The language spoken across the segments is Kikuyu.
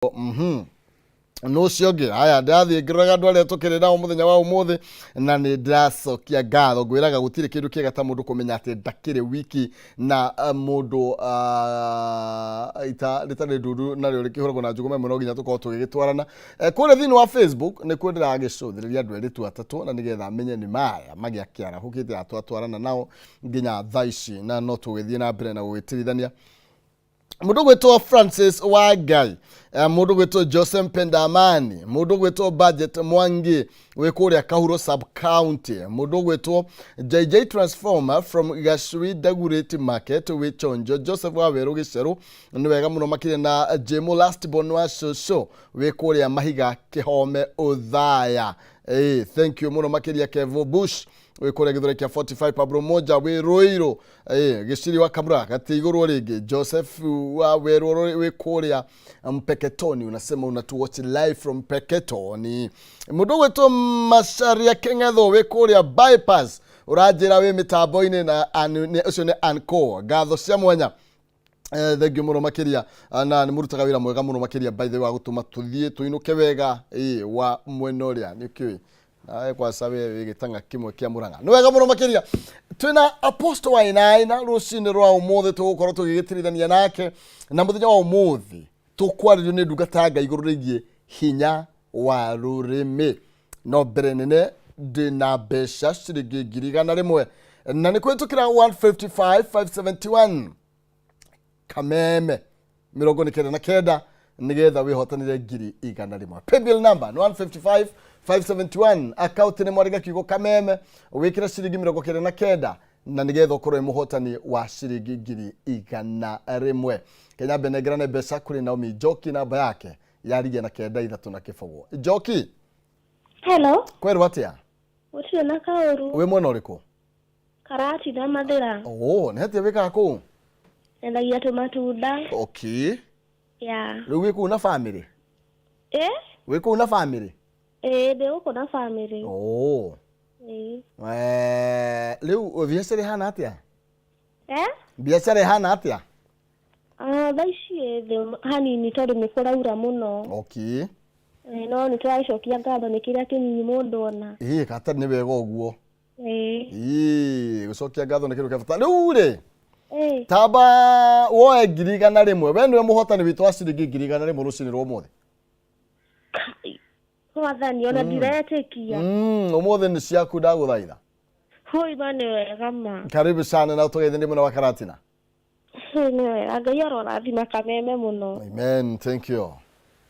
Nũ ũcio ũngĩ? Haya, ndĩrathiĩ ngĩroraga andũ arĩa tũkĩrĩ nao mũthenya wa ũmũthĩ, na nĩ ndĩracokia ngatho. Ngwĩraga gũtirĩ kĩndũ kĩega ta mũndũ kũmenya atĩ ndakĩrĩ wiki na mũndũ ita rĩtarĩ ndundu narĩo rĩkĩhũragwo na njũgũma ĩmwe, no nginya tũkorwo tũgĩgĩtwarana. Kũrĩa thĩinĩ wa Facebook nĩkuo ndĩragĩcũthĩrĩria andũ erĩ tu atatũ, na nĩgetha menye nĩ maya magĩakĩarahũkĩte atwatwarana nao nginya thaa ici, na no tũgĩthiĩ na mbere na gũgĩtirithania. Mũndũ gwĩtwo Francis wa Ngai, mũndũ gwĩtwo Jose Mpendamani, mũndũ gwĩtwo Budget Mwangi wĩ kũrĩa Kahuro sub county, mũndũ gwĩtwo JJ Transformer from Gacui Dagoretti Market wĩ Chonjo, Joseph wa Werũ Gĩcerũ, nĩ wega mũno makĩria, na Jemo Lastborn wa Shosho wĩ kũrĩa Mahiga Kĩhome Ũthaya. Thank you mũno makĩria. Kevo Bush wĩ kũrĩa Gĩthũrai kĩa 45, Pablo Moja wĩ Rũirũ, Gĩciri wa Kamura gatĩ igũrũ rĩngĩ, Joseph wa Werũ wĩ kũrĩa Mpeketoni, unasema unatuwatch live from Mpeketoni. Mũndũ gwĩtwo Macharia Keng'etho wĩ kũrĩa Bypass, ũranjĩra wĩ mĩtambo-inĩ na ũcio nĩ Anco, ngatho cia mwanya. Thengiũ mũno makĩria. Na nĩ mũrutaga wĩra mwega mũno makĩria, by the way, wa gũtũma tũthiĩ tũinũke wega wa mwena ũrĩa nĩ ũkĩũĩ nawe kwaca we wĩ gĩtang'a kĩmwe kĩa Mũrang'a. Nĩ wega mũno makĩria. Twĩna Apostle Wainaina rũcinĩ rwa ũmũthĩ, tũgũkorwo tũgĩgĩtirithania nake, na mũthenya wa ũmũthĩ tũkwarĩrio nĩ ndungata ya Ngai igũrũ rĩgiĩ hinya wa rũrĩmĩ. No mbere nene ndĩna mbeca ciringi 100,000, na nĩ kũhĩtũkĩra 155 571 kameme 99 nĩgetha wĩhotanĩre 100,000. Paybill number nĩ 155 571, akaunti nĩ mwarĩga kiugo kameme, wĩkĩre ciringi 99 na nĩgetha ũkorwo wĩ mũhotani wa ciringi 100,000. Kenya mbenengerane mbeca kũrĩ Naomi Njoki, namba yake yarigia na 930. Njoki. Hello. Kwerwo atĩa? Gũtirĩ na kaũru. Wĩ mwena ũrĩkũ? Karatina Mathĩra. Oh, nĩ hatia wĩkaga kũu? Endagia tũmatunda. Okay. Ya. Rĩu wĩ kũu na bamĩrĩ? Ĩ? Wĩ kũu na bamĩrĩ? Ĩ, ndĩ gũkũ na bamĩrĩ. Oh. Ĩ. Rĩu biacara ĩhana atĩa? Eh? Biacara ĩhana atĩa? Ah, thaa ici ĩ thĩ hanini tondũ nĩ kũraura mũno. Okay. No nĩ tũracokia ngatho nĩ kĩrĩa kĩnini mũndũ ona. Ĩ, kata nĩ wega ũguo. Ĩ. Ĩ, gũcokia ngatho nĩ kĩndũ kĩa bata. Rĩu rĩ, Ĩ. tamba woe 100,000. We nĩwe mũhotani witũ wa ciringi 100,000 rũcinĩ rwa ũmũthĩ. Kai. Mwathani, ona ndiretĩkia. Ũmũthĩ nĩ ciaku, ndagũthaitha. Hũi ma, nĩ wega ma. Karibu sana na ũtũgeithie ndĩ mwena wa Karatina. Hĩ, nĩ wega. Ngai arorathima kameme mũno. Amen, thank you.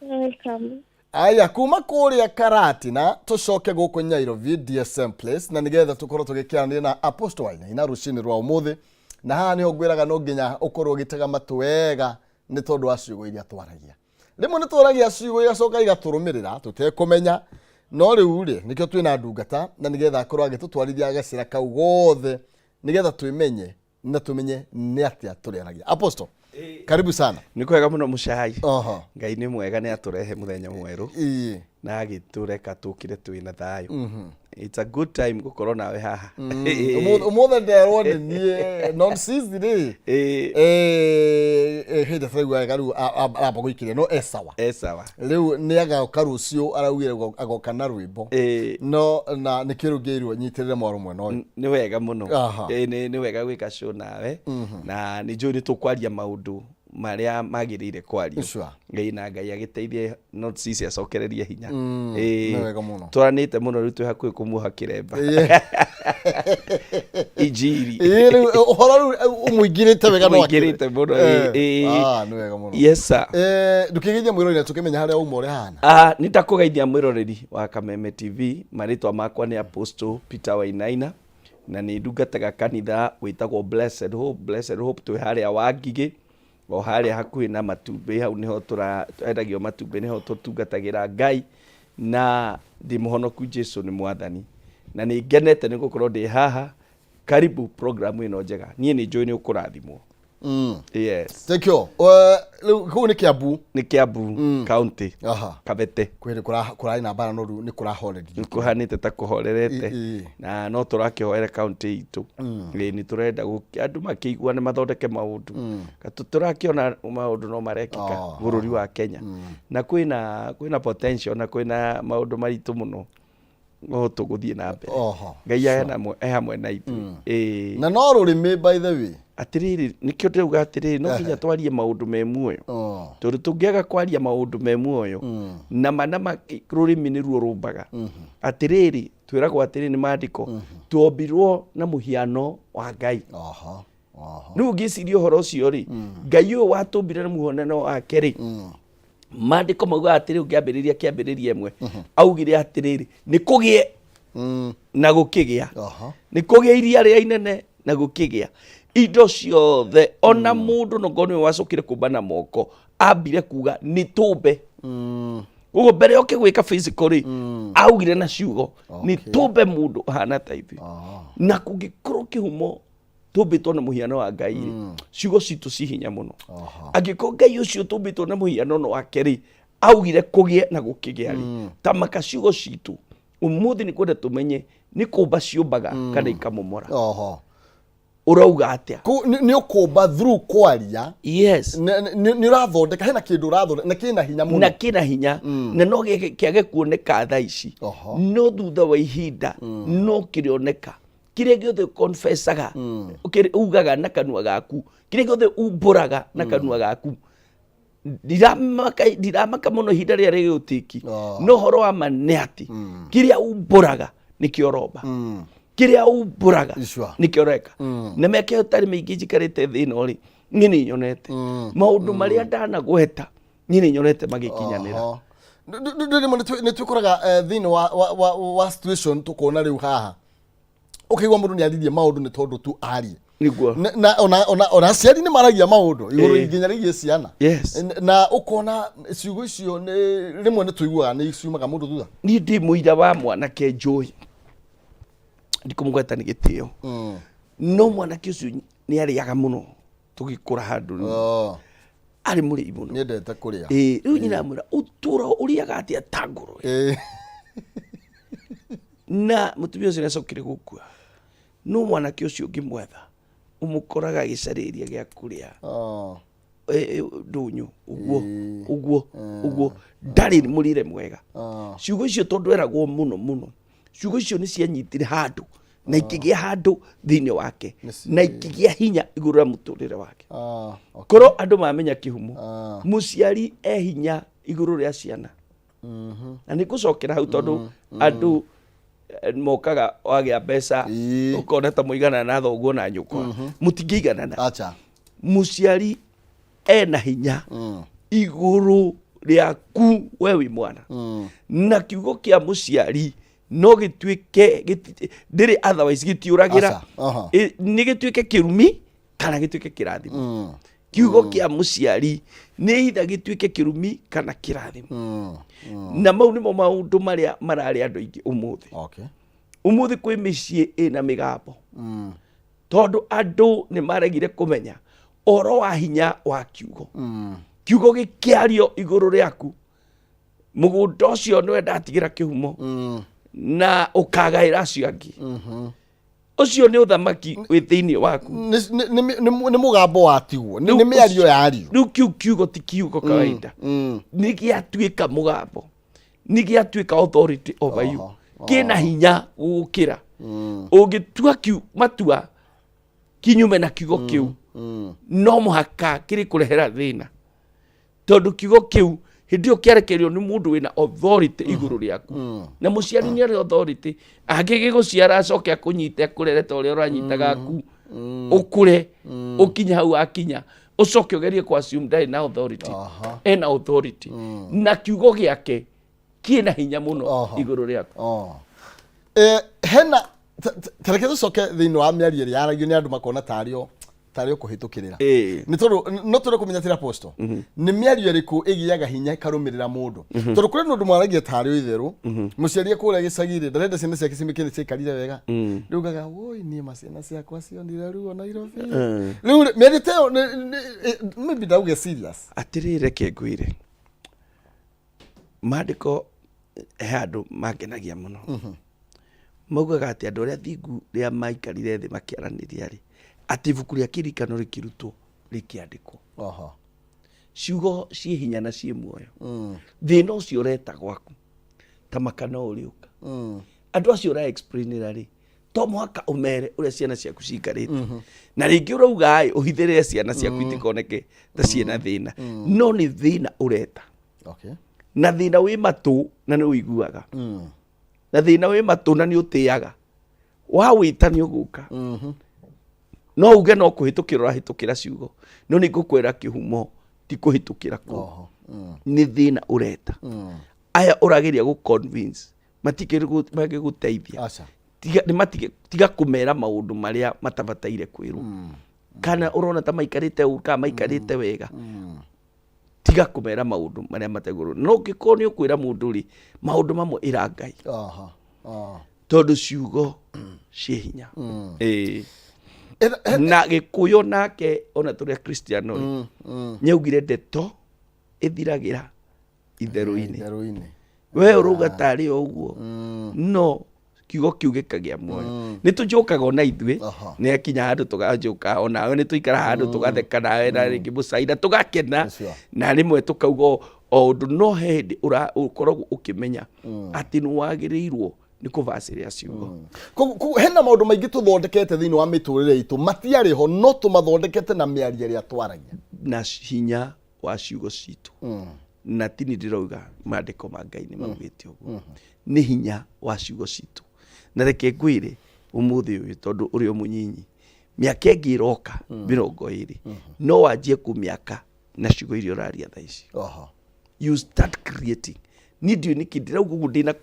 Welcome. Aya, kuma kũrĩa Karatina tũcoke gũkũ Nyairobi DSM Place, na nĩgetha tũkorwo tũgĩkĩaranĩria na Apostle Wainaina rũcinĩ rwa ũmũthĩ. Na haha nĩho ngwĩraga no nginya ũkorwo ũgĩtega matũ wega nĩ tondũ wa ciugo iria twaragia. Rĩmwe nĩ twaragia ciugo igacoka igatũrũmĩrĩra tũtekũmenya, no rĩu rĩ, nĩkĩo twĩna ndungata, na nĩgetha akorwo agĩtũtwarithia gacĩra kau gothe nĩgetha twĩmenye na tũmenye nĩ atĩa tũrĩaragia. Apostle, karibu sana. Nĩ kwega mũno mũcai. Oho. Ngai nĩ mwega, nĩ atũrehe mũthenya mwerũ na agĩtũreka tũkire twĩ na thayũ. It's a good time gũkorwo nawe haha. Ũmũthĩ nderwo nĩ niĩ non sisi rĩ. Hĩndĩ tũraigua wega rĩu aramba gũikĩria, no e sawa. E sawa. Rĩu nĩ agoka rũciũ, araugire agoka na rwĩmbo. No na nĩkĩo rĩu ngĩirwo nyitĩrĩre mwaro mwena ũyũ. Nĩ wega mũno. Nĩ wega gwĩka show nawe, na nĩ njũĩ nĩ tũkwaria maũndũ marĩa magĩrĩire kwario. Ĩĩ, na Ngai agĩteithie not sisi acokererie hinya. Nĩ wega mũno. Twaranĩte mũno, rĩu twĩ hakuhĩ kũmuoha kĩremba injiri. Ĩĩ, rĩu ũhoro rĩu ũmũingĩrĩte wega no akĩrĩ. Ũmũingĩrĩte mũno. Ah, nĩ wega mũno. Yes sir. Ndũkĩgeithia mwĩroreri na tũkĩmenya harĩa uma ũrĩa hana. Ah, nĩ ndakũgeithia mwĩroreri wa Kameme TV. Marĩtwa makwa nĩ Apostle Peter Wainaina, na nĩ ndungataga kanitha wĩtagwo Blessed Hope. Blessed Hope twĩ harĩa Wangigĩ, o harĩa hakuhĩ na matumbĩ, hau nĩho tũrendagio matumbĩ, nĩho tũtungatagĩra Ngai, na ndĩ mũhonoku, Jesu nĩ mwathani, na nĩ ngenete nĩ gũkorwo ndĩ haha. Karibu programu ĩno njega, niĩ nĩ njũĩ nĩ ũkũrathimwo. Yes. Thank you. Rĩu kũu nĩ Kiambu. Nĩ Kiambu County. Aha. Kabete. Kwĩrĩ kũrarĩ na mbara no rĩu nĩ kũrahorerio. Nĩ kũhanĩte ta kũhorerete. Ĩ. Na no tũrakĩhoera county itũ. Ĩ, nĩ tũrenda andũ makĩiguane mathondeke maũndũ. Tũrakĩona maũndũ no marekĩka bũrũri wa Kenya. Na kwĩna potential na kwĩna maũndũ maritũ mũno. No tũgũthiĩ na mbere. Ngai e hamwe na ithuĩ. Ĩ. Na no rũrĩmĩ by the way. Atĩrĩrĩ, nĩkĩo ndĩrauga atĩrĩrĩ, no nginya twarie maũndũ me muoyo. Tondũ tũngĩaga kwaria maũndũ me muoyo, nama nama rũrĩmĩ nĩruo rũmbaga. Atĩrĩrĩ, twĩragwo atĩrĩrĩ nĩ maandĩko, twombirwo na mũhiano wa Ngai. Rĩu ũngĩciria ũhoro ũcio rĩ, Ngai ũyũ watũmbire na mũhiano wake rĩ, maandĩko maugaga atĩrĩ, ũngĩambĩrĩria kĩambĩrĩria ĩmwe, augire atĩrĩrĩ, nĩ kũgĩe na gũkĩgĩa. Nĩ kũgĩe iria rĩa inene na gũkĩgĩa. Indo ciothe, ona mũndũ nongo nĩwe wacokire kũmba na moko, ambire kuga nĩ tũmbe. Koguo mbere yoke gwĩka physical rĩ, augire na ciugo, nĩ tũmbe mũndũ ahana ta ithuĩ. Na kũngĩkorwo kĩhumo tũmbĩtwo na mũhiano wa Ngai rĩ, ciugo citũ ci hinya mũno. Angĩkorwo Ngai ũcio tũmbĩtwo na mũhiano wake rĩ, augire kũgĩe na gũkĩgĩa rĩ, ta maka ciugo citũ ũmũthĩ nĩ kwenda tũmenye nĩ kũmba ciũmbaga kana ikamomora. Ũrauga atĩa? Nĩ ũkũmba through kwaria. Yes. Nĩ ũrathondeka, hena kĩndũ ũrathondeka na kĩna hinya mũno. Na kĩna hinya. Na no kĩage kuoneka thaa ici. No thutha wa ihinda no kĩrĩoneka. Kĩrĩa gĩothe confessaga, ugaga na kanua gaku, kĩrĩa gĩothe umbũraga na kanua gaku. Ndiramaka mũno ihinda rĩrĩa rĩgũtĩki. No ũhoro wa ma nĩ atĩ, kĩrĩa umbũraga nĩkĩo ũromba. Kĩrĩa umbũraga nĩkĩo ũreka. Na mĩaka ĩyo ĩtarĩ mĩingĩ njikarĩte thĩ ĩno rĩ, niĩ nĩ nyonete maũndũ marĩa ndanagweta, niĩ nĩ nyonete magĩkinyanĩra. Rĩmwe nĩ twĩkoraga thĩinĩ wa situation tũkona rĩu haha. Ũkaigua mũndũ nĩ aririe maũndũ nĩ tondũ tu arie. Nĩguo. Na ona aciari nĩ maragia maũndũ igũrũ nginya rĩgiĩ ciana. Na ũkona ciugo icio nĩ rĩmwe nĩ tũiguaga nĩ ciumaga mũndũ thutha. Niĩ ndĩ mũira wa mwanake njũĩ. Ndikũmũgweta nĩ gĩtĩo. No mwanake ũcio nĩ arĩaga mũno tũgĩkũra handũ rĩu. Arĩ mũrĩi mũno. Nĩendete kũrĩa. Rĩu nyina amwĩra, ũtũra ũrĩaga atĩa ta ngũrwe? Na mũtumia ũcio nĩacokire gũkua. No mwanake ũcio ũngĩmwetha, ũmũkoraga agĩcarĩria gĩa kũrĩa. Ndũnyũ, ũguo, ũguo, ũguo. Ndarĩ mũrĩre mwega. Ciugo icio tondũ eragwo mũno mũno. Ciugo icio nĩ cianyitire handũ na ikĩgĩa handũ thĩinĩ wake na ikĩgĩa hinya igũrũ rĩa mũtũrĩre wake. Korwo andũ mamenya kĩhumo, mũciari e hinya igũrũ rĩa ciana. Na nĩ ngũcokera hau tondũ andũ mokaga wagĩa mbeca ũkona ta mũiganana na thoguo na nyũkwa. Mũtingĩiganana. Mũciari ena hinya igũrũ rĩaku we wĩ mwana. Na kiugo kĩa mũciari no gĩtuĩke ndĩrĩ otherwise gĩtiũragĩra. Nĩ gĩtuĩke kĩrumi kana gĩtuĩke kĩrathimo. Kiugo kĩa mũciari nĩ either gĩtuĩke kĩrumi kana kĩrathimo. Na mau nĩmo maũndũ marĩa mararĩ andũ aingĩ ũmũthĩ. Ũmũthĩ kwĩ mĩciĩ ĩna mĩgambo. Tondũ andũ nĩ maregire kũmenya ũhoro wa hinya wa kiugo. Kiugo gĩkĩario igũrũ rĩaku, mũgũnda ũcio nĩwe ndatigĩra kĩhumo na ũkagaĩra acio angĩ. Ũcio nĩ ũthamaki wĩ thĩinĩ waku. Nĩ mũgambo watigwo, nĩ mĩario yario. Rĩu kiu kiugo ti kiugo kawaida. Nĩ gĩatuĩka mũgambo. Nĩ gĩatuĩka authority over you. Kĩna hinya gũgũkĩra. Ũngĩtua matua kinyume na kiugo kĩu, no mũhaka kĩrĩkũrehera thĩna. Tondũ kiugo kĩu hĩndĩ ĩyo kĩarekererio nĩ mũndũ wĩna authority igũrũ rĩaku. Na mũciari nĩ arĩ authority, angĩgĩgũciara acoke akũnyite akũrere ta ũrĩa ũranyitaga aku, ũkũre, ũkinye hau akinya, ũcoke ũgerie kũ assume ndarĩ na authority. Ena authority. Na kiugo gĩake kĩna hinya mũno igũrũ rĩaku. Hena, ta reke tũcoke thĩinĩ wa mĩario ĩrĩa yaragio nĩ andũ makona tarĩ o Tarĩ ũkũhĩtũkĩrĩra. Ĩĩ. Nĩ tondũ no tũrĩ kũmenya tĩra apostle, nĩ mĩario ĩrĩkũ ĩgĩaga hinya ĩkarũmĩrĩra mũndũ? Tondũ kũrĩ na ũndũ mwaragia tarĩ itherũ, mũciari kũrĩa gĩcagi-rĩ, ndarenda ciana ciake cimĩke nĩ ciaikarire wega. Rĩu ugaga, woi, niĩ ma ciana ciakwa cionire ruo Nairobi. Rĩu rĩ, mĩario ta ĩyo maybe ndauge serious. Atĩrĩrĩ, reke ngwĩre, maandĩko he handũ mangenagia mũno. Maugaga atĩ andũ arĩa athingu rĩa maikarire thĩ makĩaranĩria rĩ, atĩ ibuku rĩa kĩririkano rĩkĩrutwo rĩkĩandĩkwo. Ciugo ciĩ hinya na ciĩ muoyo. Thĩna ũcio ũreta gwaku ta maka no ũrĩũka. Andũ acio ũra explainĩra rĩ, to mũhaka ũmere ũrĩa ciana ciaku ciikarĩte. Na rĩngĩ ũrauga ĩ ũhithĩrĩre ciana ciaku itikoneke ta ciĩna thĩna, no nĩ thĩna ũreta. Na thĩna wĩ matũ na nĩ ũiguaga, na thĩna wĩ matũ na nĩ ũtĩaga, wawĩta nĩ ũgũka. No uge no kũhĩtũkĩra ũrahĩtũkĩra ciugo, no nĩ ngũkwĩra kĩhumo ti kũhĩtũkĩra kũu. Nĩ thĩna ũreta. Aya ũrageria gũ convince matingĩgũteithia. Aca. Tiga, nĩ matige, tiga kũmera maũndũ marĩa matabataire kwĩrwo. Kana ũrona ta maikarĩte ũru kana maikarĩte wega, tiga kũmera maũndũ marĩa mategũrwo. No ũngĩkorwo nĩ ũkwĩra mũndũ rĩ, maũndũ mamwe ĩra Ngai. Tondũ ciugo ciĩ hinya. Ĩĩ. Na Gĩkũyũ nake ona tũrĩ Akristiano rĩ, nĩaugire ndeto ĩthiragĩra itherũ-inĩ. Itherũ-inĩ. We ũrauga tarĩ o ũguo, no kiugo kĩu gĩkagĩa muoyo. Nĩ tũnjũkaga ona ithuĩ, nĩ akinya handũ tũganjũka, onawe nĩ tũikara handũ tũgatheka nawe na rĩngĩ mũcaina tũgakena, na rĩmwe tũkauga o ũndũ, no he hĩndĩ ũkoragwo ũkĩmenya atĩ nĩ wagĩrĩirwo nĩ kũbacĩrĩra ciugo. Koguo hena maũndũ maingĩ tũthondekete thĩinĩ wa mĩtũrĩre itũ matiarĩ ho, no tũmathondekete na mĩario ĩrĩa twaragia. Na hinya wa ciugo citũ. Na ti niĩ ndĩrauga, maandĩko ma Ngai nĩ maugĩte ũguo. Nĩ hinya wa ciugo citũ. Na reke ngwĩre ũmũthĩ ũyũ, tondũ ũrĩ o mũnyinyi, mĩaka ĩngĩ ĩroka 20, no wanjie kũmĩaka na ciugo iria ũraria thaa ici. You start creating. Niĩ ndiũĩ nĩkĩ ndĩrauga ũguo, ndĩna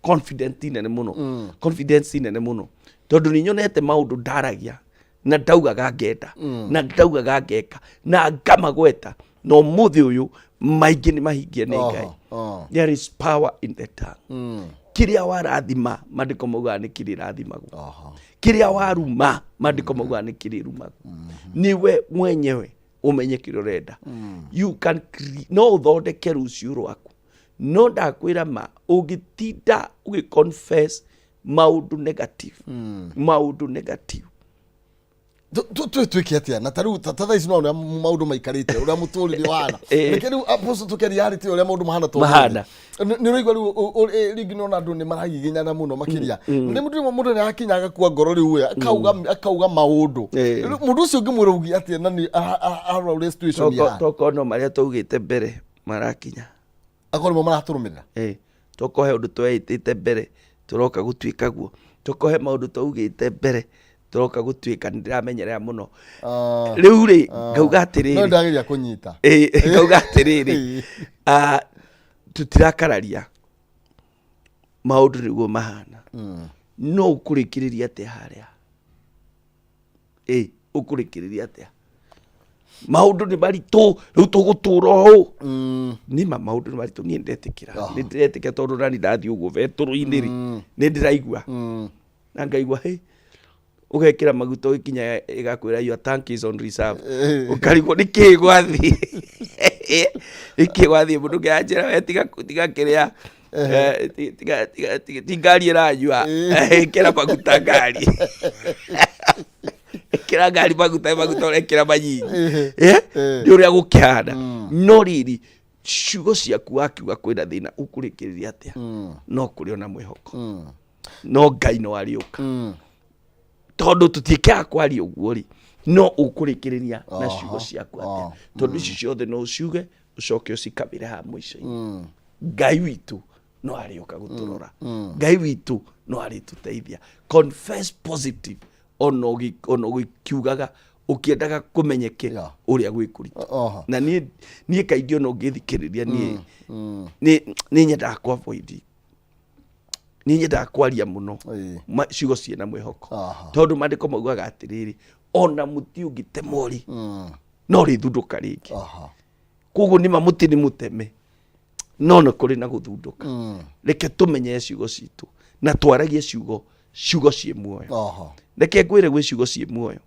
confidence nene mũno. Confidence nene mũno. Tondũ nĩ nyonete maũndũ ndaragia na ndaugaga ngenda, na ndaugaga ngeka, na ngamagweta, na ũmũthĩ ũyũ maingĩ nĩ mahingie nĩ Ngai. There is power in the tongue. Kĩrĩa warathima, maandĩko maugaga nĩ kĩrĩrathimagwo. Kĩrĩa waruma, maandĩko maugaga nĩ kĩrĩrumagwo. Nĩwe mwenyewe ũmenye kĩrĩa ũrenda. You can no ũthondeke rũciũ rwaku, no ndakwĩra ma, ũngĩtinda ũgĩ confess maũndũ negative, maũndũ negative. Twĩke atĩa? Na tarĩu ta thaa ici no ũrĩa maũndũ maikarĩte, ũrĩa mũtũrĩre ũhana. Reke rĩu apostle tũke reality, ũrĩa maũndũ mahana tondũ Mahana. Nĩ ũraigua rĩu rĩngĩ nĩona andũ nĩ maragiginyana mũno makĩria. Nĩ mũndũ rĩmwe mũndũ nĩ akinya agakua ngoro rĩu we, akauga maũndũ. Rĩu mũndũ ũcio ũngĩmwĩra uge atĩa na nĩ arora ũrĩa situation ihana? Tokorwo no marĩa twaugĩte mbere marakinya. Akorwo nĩmo maratũrũmĩrĩra. Tokorwo he ũndũ tweĩtĩte mbere tũroka gũtuĩka guo, tokorwo he maũndũ twaugĩte mbere tũroka gũtuĩka. Nĩ ndĩramenyerera mũno. Rĩu rĩ, ngauga atĩrĩrĩ, No ndageria kũnyita. Ngauga atĩrĩrĩ, tũtirakararia maũndũ nĩguo mahana, no ũkũrĩkĩrĩria atĩa harĩa? Ũkũrĩkĩrĩria atĩa? Maũndũ nĩ maritũ, rĩu tũgũtũra ũũ. Nĩma maũndũ nĩ maritũ, niĩ ndetĩkĩra, nĩ ndĩretĩkĩra, tondũ nani ndathiĩ ũguo betũrũ-inĩ rĩ, nĩ ndĩraigua na ngaigua hĩ ũgekĩra maguta ũgĩkinya ĩgakwĩra your tank is on reserve, ũkarigwo nĩ kĩĩ gwathiĩ, nĩ kĩĩ gwathiĩ. Mũndũ kĩranjĩra we tiga tiga kĩrĩa, tiga tiga tiga ti ngari ĩranyua, ĩkĩra maguta ngari, ĩkĩra ngari maguta, maguta ũrekĩra manyinyi. Nĩ ũrĩa gũkĩhana. No rĩrĩ, ciugo ciaku wakiuga kwĩna thĩna, ũkũrĩkĩrĩria atĩa? No kũrĩ ona mwĩhoko, no Ngai no arĩũka, tondũ tũtiĩkaga kwaria ũguo rĩ, no ũkũrĩkĩrĩria na ciugo ciaku atĩa? Tondũ ici ciothe no ũciuge ũcoke ũcikabĩre haha mũico-inĩ. Ngai witũ no arĩũka gũtũrora, Ngai witũ no arĩtũteithia. Confess positive ona ũgĩkiugaga ũkĩendaga kũmenyeke ũrĩa gwĩ kũritũ. Na niĩ kaingĩ ona ũngĩthikĩrĩria niĩ nĩ nyendaga kũ avoid, nĩ nyendaga kwaria mũno ciugo ciĩna mwĩhoko, tondũ maandĩko maugaga atĩrĩrĩ, Ona mũtĩ ũngĩtemwo rĩ, no rĩthundũka rĩngĩ. Koguo nĩma mũtĩ nĩ mũteme, no nĩ kũrĩ na gũthundũka. Reke tũmenye ciugo citũ na twaragie ciugo, ciugo ciĩ muoyo. Reke ngwĩre, gwĩ ciugo ciĩ muoyo.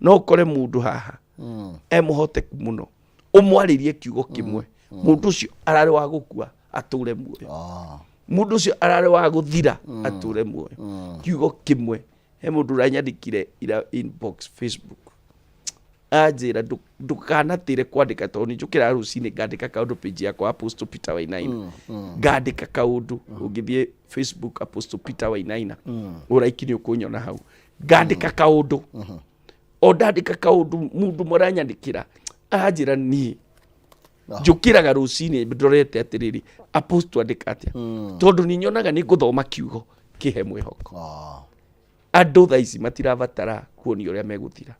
No ũkore mũndũ haha e mũhoteku mũno, ũmwarĩrie kiugo kĩmwe, mũndũ ũcio ararĩ wa gũkua atũre muoyo. Mũndũ ũcio ararĩ wa gũthira atũre muoyo. Kiugo kĩmwe. He mũndũ ũranyandĩkire ira inbox Facebook, anjĩra ndũkanatĩre kwandĩka, tondũ nĩ njũkĩraga rũcinĩ ngandĩka kaũndũ page yakwa, Apostle Peter Wainaina. Ngandĩka kaũndũ. Ũngĩthiĩ Facebook, Apostle Peter Wainaina, ũraiki nĩ ũkũnyona hau. Ngandĩka kaũndũ, o ndandĩka kaũndũ, mũndũ mũranyandĩkĩra anjĩra niĩ njũkĩraga rũcinĩ ndorete atĩrĩrĩ, Apostle andĩka atĩa, tondũ nĩ nyonaga nĩ ngũthoma kiugo kĩhe mwĩhoko. Andũ thaa ici matirabatara kuonio ũrĩa megũthira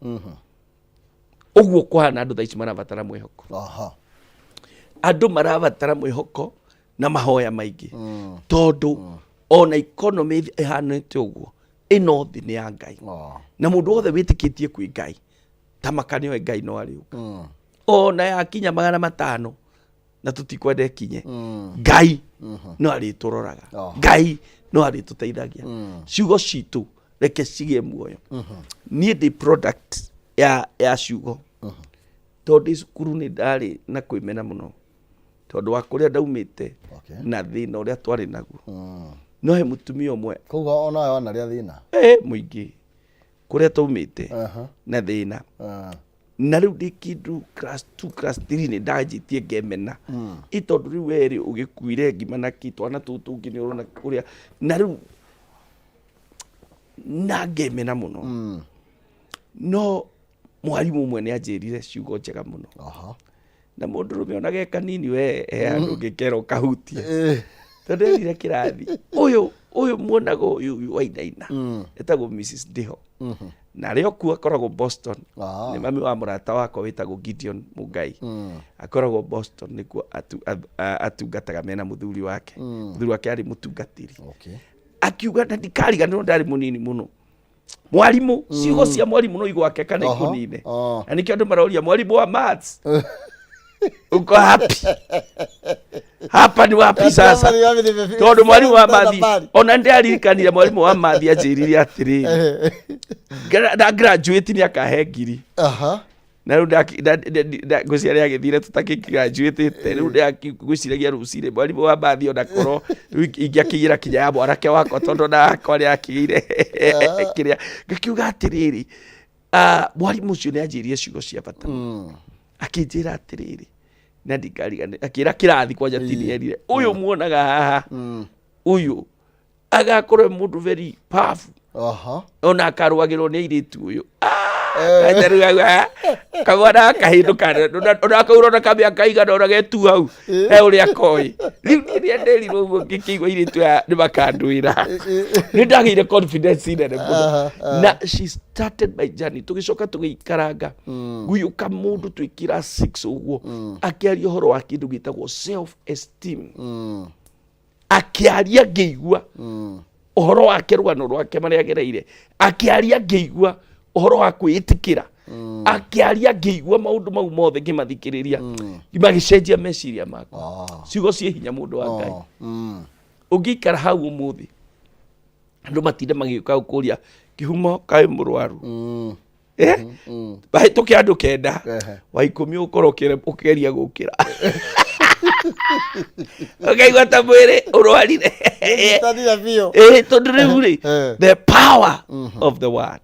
ũguo kũhana. Andũ thaa ici marabatara mwĩhoko. Andũ marabatara mwĩhoko na mahoya maingĩ, tondũ ona economy ĩhanĩte ũguo, ĩno thĩ nĩ ya Ngai. Na mũndũ wothe wĩtĩkĩtie kwĩ Ngai, ta maka nĩoe Ngai no arĩũka. Ona yakinya 500, na tũtikwenda ĩkinye, Ngai no arĩtũroraga. Ngai no arĩtũteithagia. Ciugo citũ reke cigĩe muoyo. Niĩ ndĩ product ya ciugo, tondũ ndĩ cukuru nĩ ndarĩ na kwĩmena mũno tondũ wa kũrĩa ndaumĩte na thĩna ũrĩa twarĩ naguo. No he mũtumia ũmwe. Koguo onawe wanarĩa thĩna? Eh, mũingĩ, kũrĩa twaumĩte na thĩna. Na rĩu ndĩ kĩndũ class 2, class 3, nĩ ndanjĩtie ngemena ĩ tondũ rĩu werĩ ũgĩkuire ngima na kĩ twana tũu tũngĩ nĩ ũrona ũrĩa na rĩu na ngemena mũno. No mwarimũ ũmwe nĩ anjĩrire ciugo njega mũno. Na mũndũrũme ona ge kanini we he handũ ũngĩkera ũkahutia. Tondũ erire kĩrathi, ũyũ ũyũ muonaga ũyũ ũyũ wainaina etagwo Mrs Ndiho, na arĩ o kuo akoragwo Boston. Nĩ mami wa mũrata wakwa wĩtagwo Gideon Mungai. Akoragwo Boston, nĩkuo atungataga mena mũthuri wake. Mũthuri wake arĩ mũtungatĩri. Akiuga, na ndikariganĩrwo, ndarĩ mũnini mũno, mwarimũ, ciugo cia mwarimũ no igwake kana ikũnine. Na nĩkĩo andũ maroria, mwarimũ wa maths uko hapi hapa ni wapi sasa? Tondũ mwarimũ wa mathi, ona ndĩraririkanire mwarimũ wa mathi anjĩrire atĩrĩrĩ, na graduate nĩ akahe 1000. Na rĩu ngwĩciria nĩ agĩthire tũtakĩgraduatĩte. Rĩu ngwĩciragia rũcinĩ mwarimũ wa mathi, ona korwo rĩu ingĩakĩgĩra kinya ya mwanake wakwa, tondũ ona wakwa nĩ akĩgĩire kĩrĩa. Ngakiuga atĩrĩrĩ, mwarimũ ũcio nĩ anjĩrire ciugo cia bata. Akĩnjĩra atĩrĩrĩ, na ndikariganĩrwo, akĩra kĩrathi kwanja tini, erire, ũyũ muonaga haha, ũyũ agakorwo e mũndũ very powerful, ona akarũagĩrwo nĩ airĩtu ũyũ. Kamwana kahĩndũka ona kaura ona kamĩaka igana ona getu hau he ũrĩa koĩ. Rĩu niĩ rĩrĩa nderirwo ũguo, ngĩkĩigua airĩtu aya nĩ makandwĩra, nĩ ndagĩire confidence nene mũno. Na she started my journey. Tũgĩcoka tũgĩikaranga, gũgĩũka mũndũ twĩ class 6 ũguo, akĩaria ũhoro wa kĩndũ gĩtagwo self esteem. Akĩaria ngĩigua ũhoro wake, rũgano rwake marĩa agereire. Akĩaria ngĩigua ũhoro wa kwĩĩtĩkĩra. Akĩaria ngĩigua maũndũ mau mothe, ngĩmathikĩrĩria, magĩcenjia meciria makwa. Ciugo ciĩ hinya, mũndũ wa Ngai. Ũngĩikara hau ũmũthĩ, andũ matinde magĩũka gũkũria kĩhumo kaĩ mũrwaru. Eh? Mahĩtũke andũ 9, wa 10 ũkorwo ũkĩgeria gũkĩra, ũkaigua ta mwĩrĩ ũrwarire. Nyitanire biũ. Ĩĩ, tondũ rĩu rĩ, the power of the word,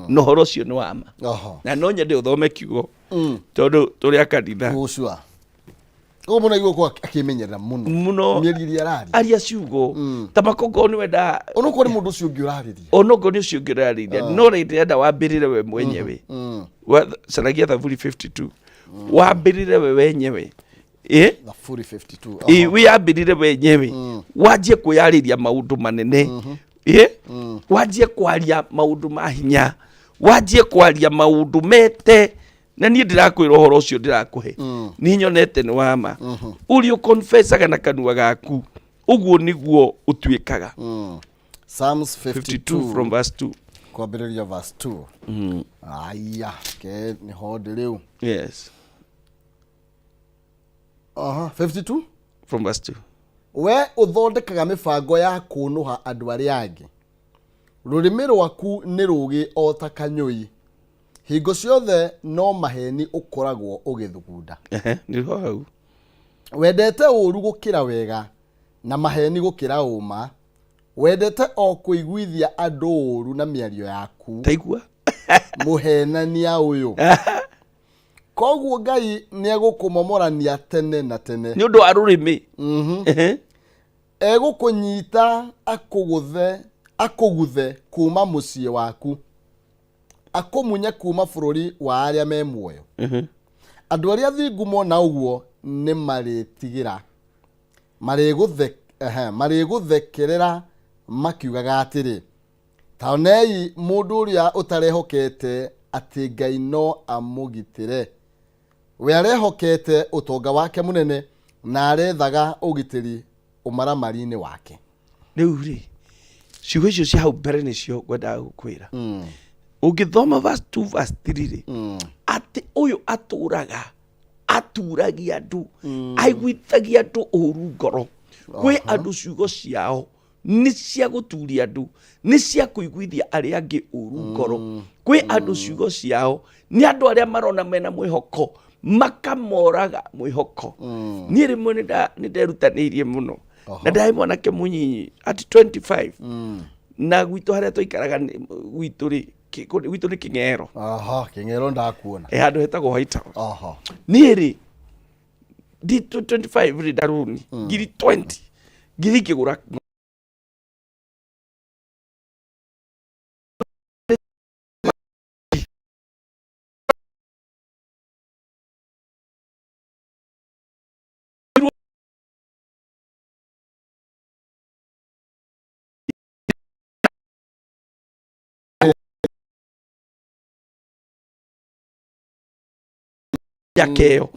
na ũhoro ũcio nĩ wa ma. Na no nyende ũthome kiugo, tondũ tũrĩ a kanitha. Gũcua. Koguo mũno aigua gũkorwo akĩmenyerera mũno. Mũno. Mĩario ĩrĩa araria. Aria ciugo ta makongo nĩ wenda. Onokorwo nĩ mũndũ ũcio ũngĩ ũrarĩria. Onokorwo nĩ ũcio ũngĩ ũrarĩria, no rĩ, ndĩrenda wambĩrĩre we mwenyewe. Caragia Thaburi 52, wambĩrĩre we wenyewe. Ĩ? Thaburi 52. Ĩ, wĩyambĩrĩre wenyewe, wanjie kwĩyarĩria maũndũ manene. Ĩ, wanjie kwaria maũndũ ma hinya, wanjie kwaria maũndũ mete. Na niĩ ndĩrakwĩra ũhoro ũcio ndĩrakũhe, niĩ nyonete nĩ wa ma. Ũrĩa ũkonfesaga na kanua gaku, ũguo nĩguo ũtuĩkaga. Psalms 52 52 from verse 2. Kwambĩrĩria verse 2. Aya, ke nĩho ndĩ rĩu. Yes. Aha, 52. From verse 2. We ũthondekaga mĩbango ya kũnũha andũ arĩa angĩ. Rũrĩmĩ rwaku nĩ rũũgĩ o ta kanyũi. Hingo ciothe no maheni ũkoragwo ũgĩthugunda. Ehe, nĩho hau. Wendete ũũru gũkĩra wega na maheni gũkĩra ũũma. Wendete o kũiguithia andũ ũũru na mĩario yaku. Taigua. Mũhenania ũyũ. Koguo Ngai nĩegũkũmomorania tene na tene. Nĩ ũndũ wa rũrĩmĩ. Ehe. Egũkũnyita akũgũthe akũguthe kuma mũciĩ waku, akũmunye kuma bũrũri wa arĩa me muoyo. Andũ arĩa athingu mona ũguo nĩ marĩtigĩra, marĩgũthekerera makiugaga atĩrĩ, ta onei mũndũ ũrĩa ũtarehokete atĩ Ngai no amũgitĩre. We arehokete ũtonga wake mũnene na arethaga ũgitĩri ũmaramari-inĩ wake. Rĩu rĩ, ciugo icio cia hau mbere nĩcio ngwendaga gũkwĩra. Ũngĩthoma verse 2 verse 3 rĩ, atĩ ũyũ atũraga aturagia andũ, aiguithagia andũ ũru ngoro. Kwĩ andũ ciugo ciao nĩ cia gũturia andũ, nĩ cia kũiguithia arĩa angĩ ũru ngoro. Kwĩ andũ ciugo ciao nĩ andũ arĩa marona mena mwĩhoko makamoraga mwĩhoko. Niĩ rĩmwe nĩ nderutanĩirie mũno na ndarĩ mwanake mũnyinyi at 25 na gwitũ harĩa twaikaraga gwitũ rĩ, gwitũ nĩ Kĩng'ero. Aha, Kĩng'ero ndakuona. Handũ hetagwo White House. Niĩ rĩ, ndi 25 rĩ, ndaruni ngiri 20 ngiri ngĩgũra yakeo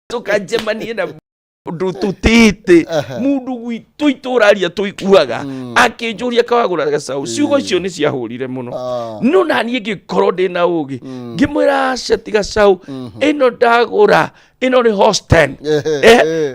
tukanjemanie na ndå tå mundu gwitå itå raria tå iguaga akĩnjũria kawagũra gacaũ. Ciugo icio nĩ ciahũrire mũno. No naniĩ ngĩkorwo ndĩ na ũgĩ, ngĩmwĩra aca ti gacaũ ĩno ndagũra, ĩno nĩ Holstein.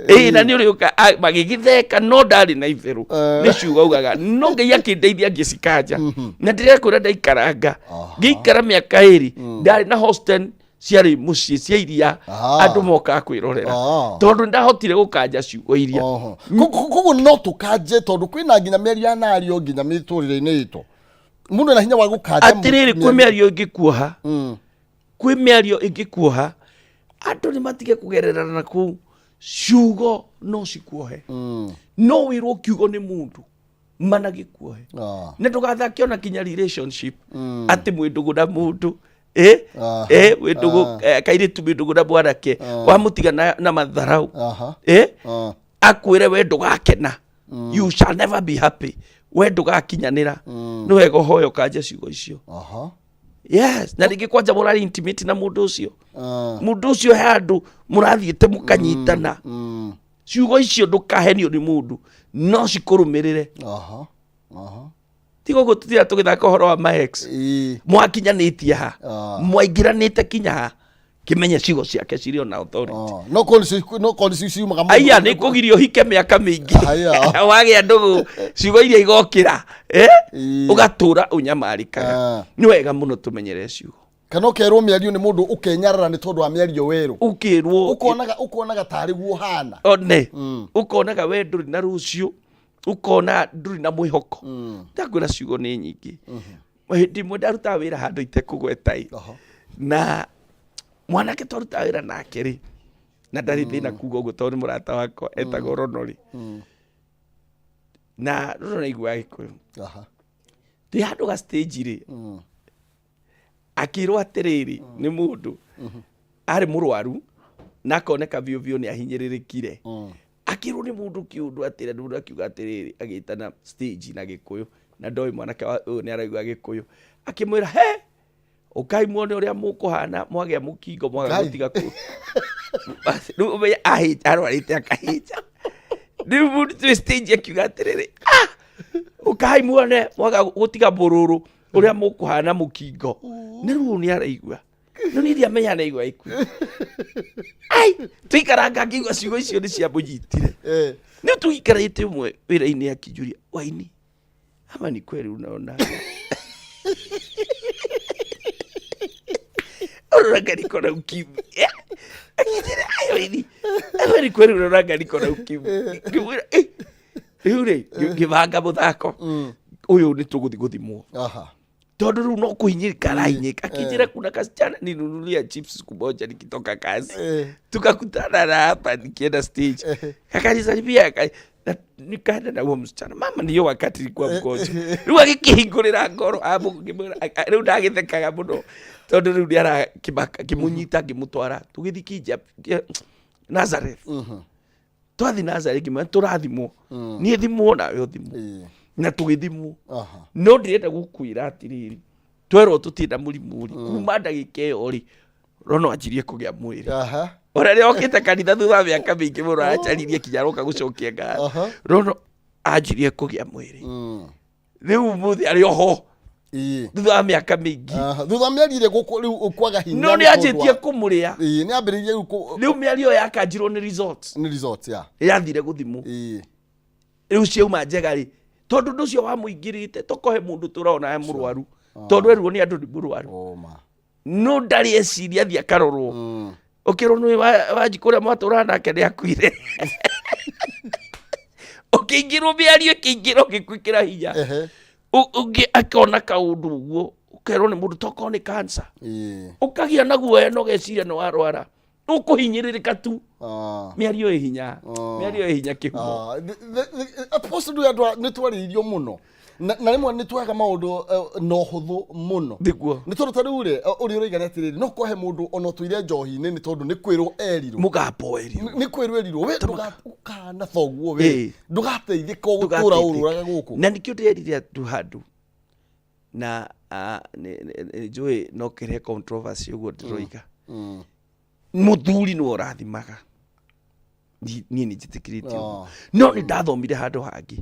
Ĩ na nĩ ũrĩũka magĩgĩtheka, no ndarĩ na itherũ nĩ ciugo augaga, no Ngai akĩndeithia ngĩcikanja na ndĩrekwĩra ndaikaranga ngĩikara mĩaka 2 ndarĩ na Holstein ciarĩ mũciĩ cia iria andũ mokaga kwĩrorera tondũ ndahotire gũkanja ciugo iria. Koguo no tũkanje tondũ kwĩna nginya mĩario ya nario nginya mĩtũrĩre-inĩ itũ, mũndũ ena hinya wa gũkanja. Atĩrĩrĩ, kwĩ mĩario ĩngĩkuoha, kwĩ mĩario ĩngĩkuoha, andũ nĩ matige kũgererana na kũu. Ciugo no cikuohe, no wĩrwo kiugo nĩ mũndũ mana gĩkuohe na ndũgathake ona kinya relationship atĩ mwĩ ndũgũ na mũndũ mwĩ ndũgũ, kairĩtu mwĩ ndũgũ na mwanake wamũtiga na matharau, akwĩre we ndũgakena, you shall never be happy, we ndũgakinyanĩra. Nĩ wega ũhoyo kanja ciugo icio. Yes, na rĩngĩ kwanja mũrarĩ intimate na mũndũ ũcio, mũndũ ũcio he handũ mũrathiĩte mũkanyitana. Ciugo icio ndũkahenio nĩ mũndũ, no cikũrũmĩrĩre. Aha. Aha. Tiga ũguo tũtira tũgĩthaka ũhoro wa my ex. Mwakinyanĩtie ha, mwaingĩranĩte kinya ha, kĩmenye ciugo ciake cirĩ ona authority. No korwo nĩcio ciumaga mũndũ- Aya nĩ kũgiria ũhike mĩaka mĩingĩ. Aya. Wagĩa ndũgũ ciugo iria igokĩra, ũgatũra ũnyamarĩkaga. Nĩ wega mũno tũmenyere ciugo. Kana ũkerwo mĩario nĩ mũndũ ũkenyarara nĩ tondũ wa mĩario werũ. Ũkĩrwo Ũkonaga tarĩ guo hana. One ũkonaga we ndũrĩ na rũciũ, ũkona ndũrĩ na mwĩhoko. Ndakwĩra ciugo nĩ nyingĩ. Hĩndĩ ĩmwe ndarutaga wĩra handũ itekũgweta ĩ, na mwanake twarutaga wĩra nake rĩ, na ndarĩ thĩna kuga ũguo tondũ nĩ mũrata wakwa, etagwo Ronori, na Rono naiguaga Gĩkũyũ. Twĩ handũ ga stage rĩ, akĩrwo atĩrĩrĩ nĩ mũndũ arĩ mũrwaru na akoneka biũ biũ nĩ ahinyĩrĩrĩkire. Akĩrwo nĩ mũndũ kĩũndũ atĩrĩ, mũndũ akiuga atĩrĩrĩ, agĩtana stage na Gĩkũyũ, na ndoĩ mwanake ũyũ nĩ araigua Gĩkũyũ, akĩmwĩra he ũkai muone ũrĩa mũkũhana mwagĩa mũkingo mwaga gũtiga kũ. Rĩu ũmenye ahĩnja arwarĩte akahĩnja. Rĩu mũndũ twĩ stage akiuga atĩrĩrĩ, ah! Ũkai muone mwaga gũtiga mũrũrũ ũrĩa mũkũhana mũkingo. Nĩ rĩu nĩ araigua. No niĩ ndiamenya nĩ aigua. Ai, tũikaranga ngĩigua ciugo icio nĩ ciamũnyitire. Nĩ tũikarĩte ũmwe wĩra-inĩ akĩnjũria, Waini, ama ni kweli unaona? Unaona niko na ukimwi. Akijira, ai Waini, ama ni kweli unaona niko na ukimwi? Ngĩmwĩra, eh, rĩu rĩ, ngĩbanga mũthako ũyũ nĩ tũgũthiĩ gũthimwo. Tondũ rĩu no kũhinyĩrĩka arahinyĩka. Akĩnjĩra kuna kasichana ninunulia chips siku moja nikitoka kazi. Tukakutana na hapa nikienda stage. Akanisalimia na nikaenda na huo msichana. Mama niyo wakati nilikuwa mgonjwa. Rĩu agĩkĩhingũrĩra ngoro amũkĩmwĩra rĩu ndagĩthekaga mũno tondũ rĩu nĩ arakĩmaka ngĩmũnyita ngĩmũtwara tũgĩthiĩ kinja Nazareth. Twathi Nazareth ngĩmwĩra tũrathimwo. Niĩ thimwo nawe ũthimwo. Na tũgĩthimwo. No ndĩrenda gũkwĩra atĩrĩrĩ, twerwo tũtirĩ na mũrimũ rĩ, kuma ndagĩka ĩyo rĩ, Rono anjirie kũgĩa mwĩrĩ. Ona rĩrĩa okĩte kanitha thutha wa mĩaka mĩingĩ mũno aracaririe kinya aroka gũcokia ngatho. Rono anjirie kũgĩa mwĩrĩ. Rĩu ũmũthĩ arĩ oho thutha wa mĩaka mĩingĩ. Thutha wa mĩario ĩrĩa gũkũ rĩu kwaga hinya. No nĩ anjĩtie kũmũrĩa. Nĩ ambĩrĩirie rĩu Rĩu mĩario yakanjirwo nĩ results. Nĩ results, yeah. Yathire gũthimwo. Rĩu ciauma njega rĩ, tondũ ũndũ ũcio wamũingĩrĩte tokohe mũndũ tũrona e mũrwaru. Tondũ erwo nĩ andũ nĩ mũrwaru. No ndarĩ eciria athiĩ akarorwo. Ũkĩrwo nĩ Wanjikũ ũrĩa mwatũraga nake nĩ akuire. Ũkĩingĩrwo mĩario ĩkĩingĩra ũgĩkwĩkĩra hinya. Ũngĩ akona kaũndũ ũguo ũkerwo nĩ mũndũ tokorwo nĩ cancer. Ũkagĩa na guoya na ũgeciria nĩ warwara. Ũkũhinyĩrĩrĩka tu. Mĩario ĩ hinya. Mĩario ĩ hinya kĩhumo. Apostle ndũ andũ nĩ twarĩirio mũno. Na rĩmwe nĩ twaga maũndũ na ũhũthũ mũno. Nĩguo. Nĩ tondũ ta rĩu rĩ, ũrĩa ũroiga nĩ atĩrĩrĩ, no kũhe mũndũ ona ũtũire njohi-inĩ nĩ tondũ nĩ kwĩrwo erirwo. Mũgambo erirwo. Nĩ kwĩrwo erirwo. We ndũgakana thoguo we. Ndũgateithĩka ũgũtũra ũrũraga gũkũ. Na nĩkĩo ndĩrerire andũ handũ na njũĩ no kĩrehe controversy ũguo ndĩroiga. Mũthuri nĩwe ũrathimaga. Niĩ nĩ njĩtĩkĩrĩtie ũguo. No nĩ ndathomire handũ hangĩ.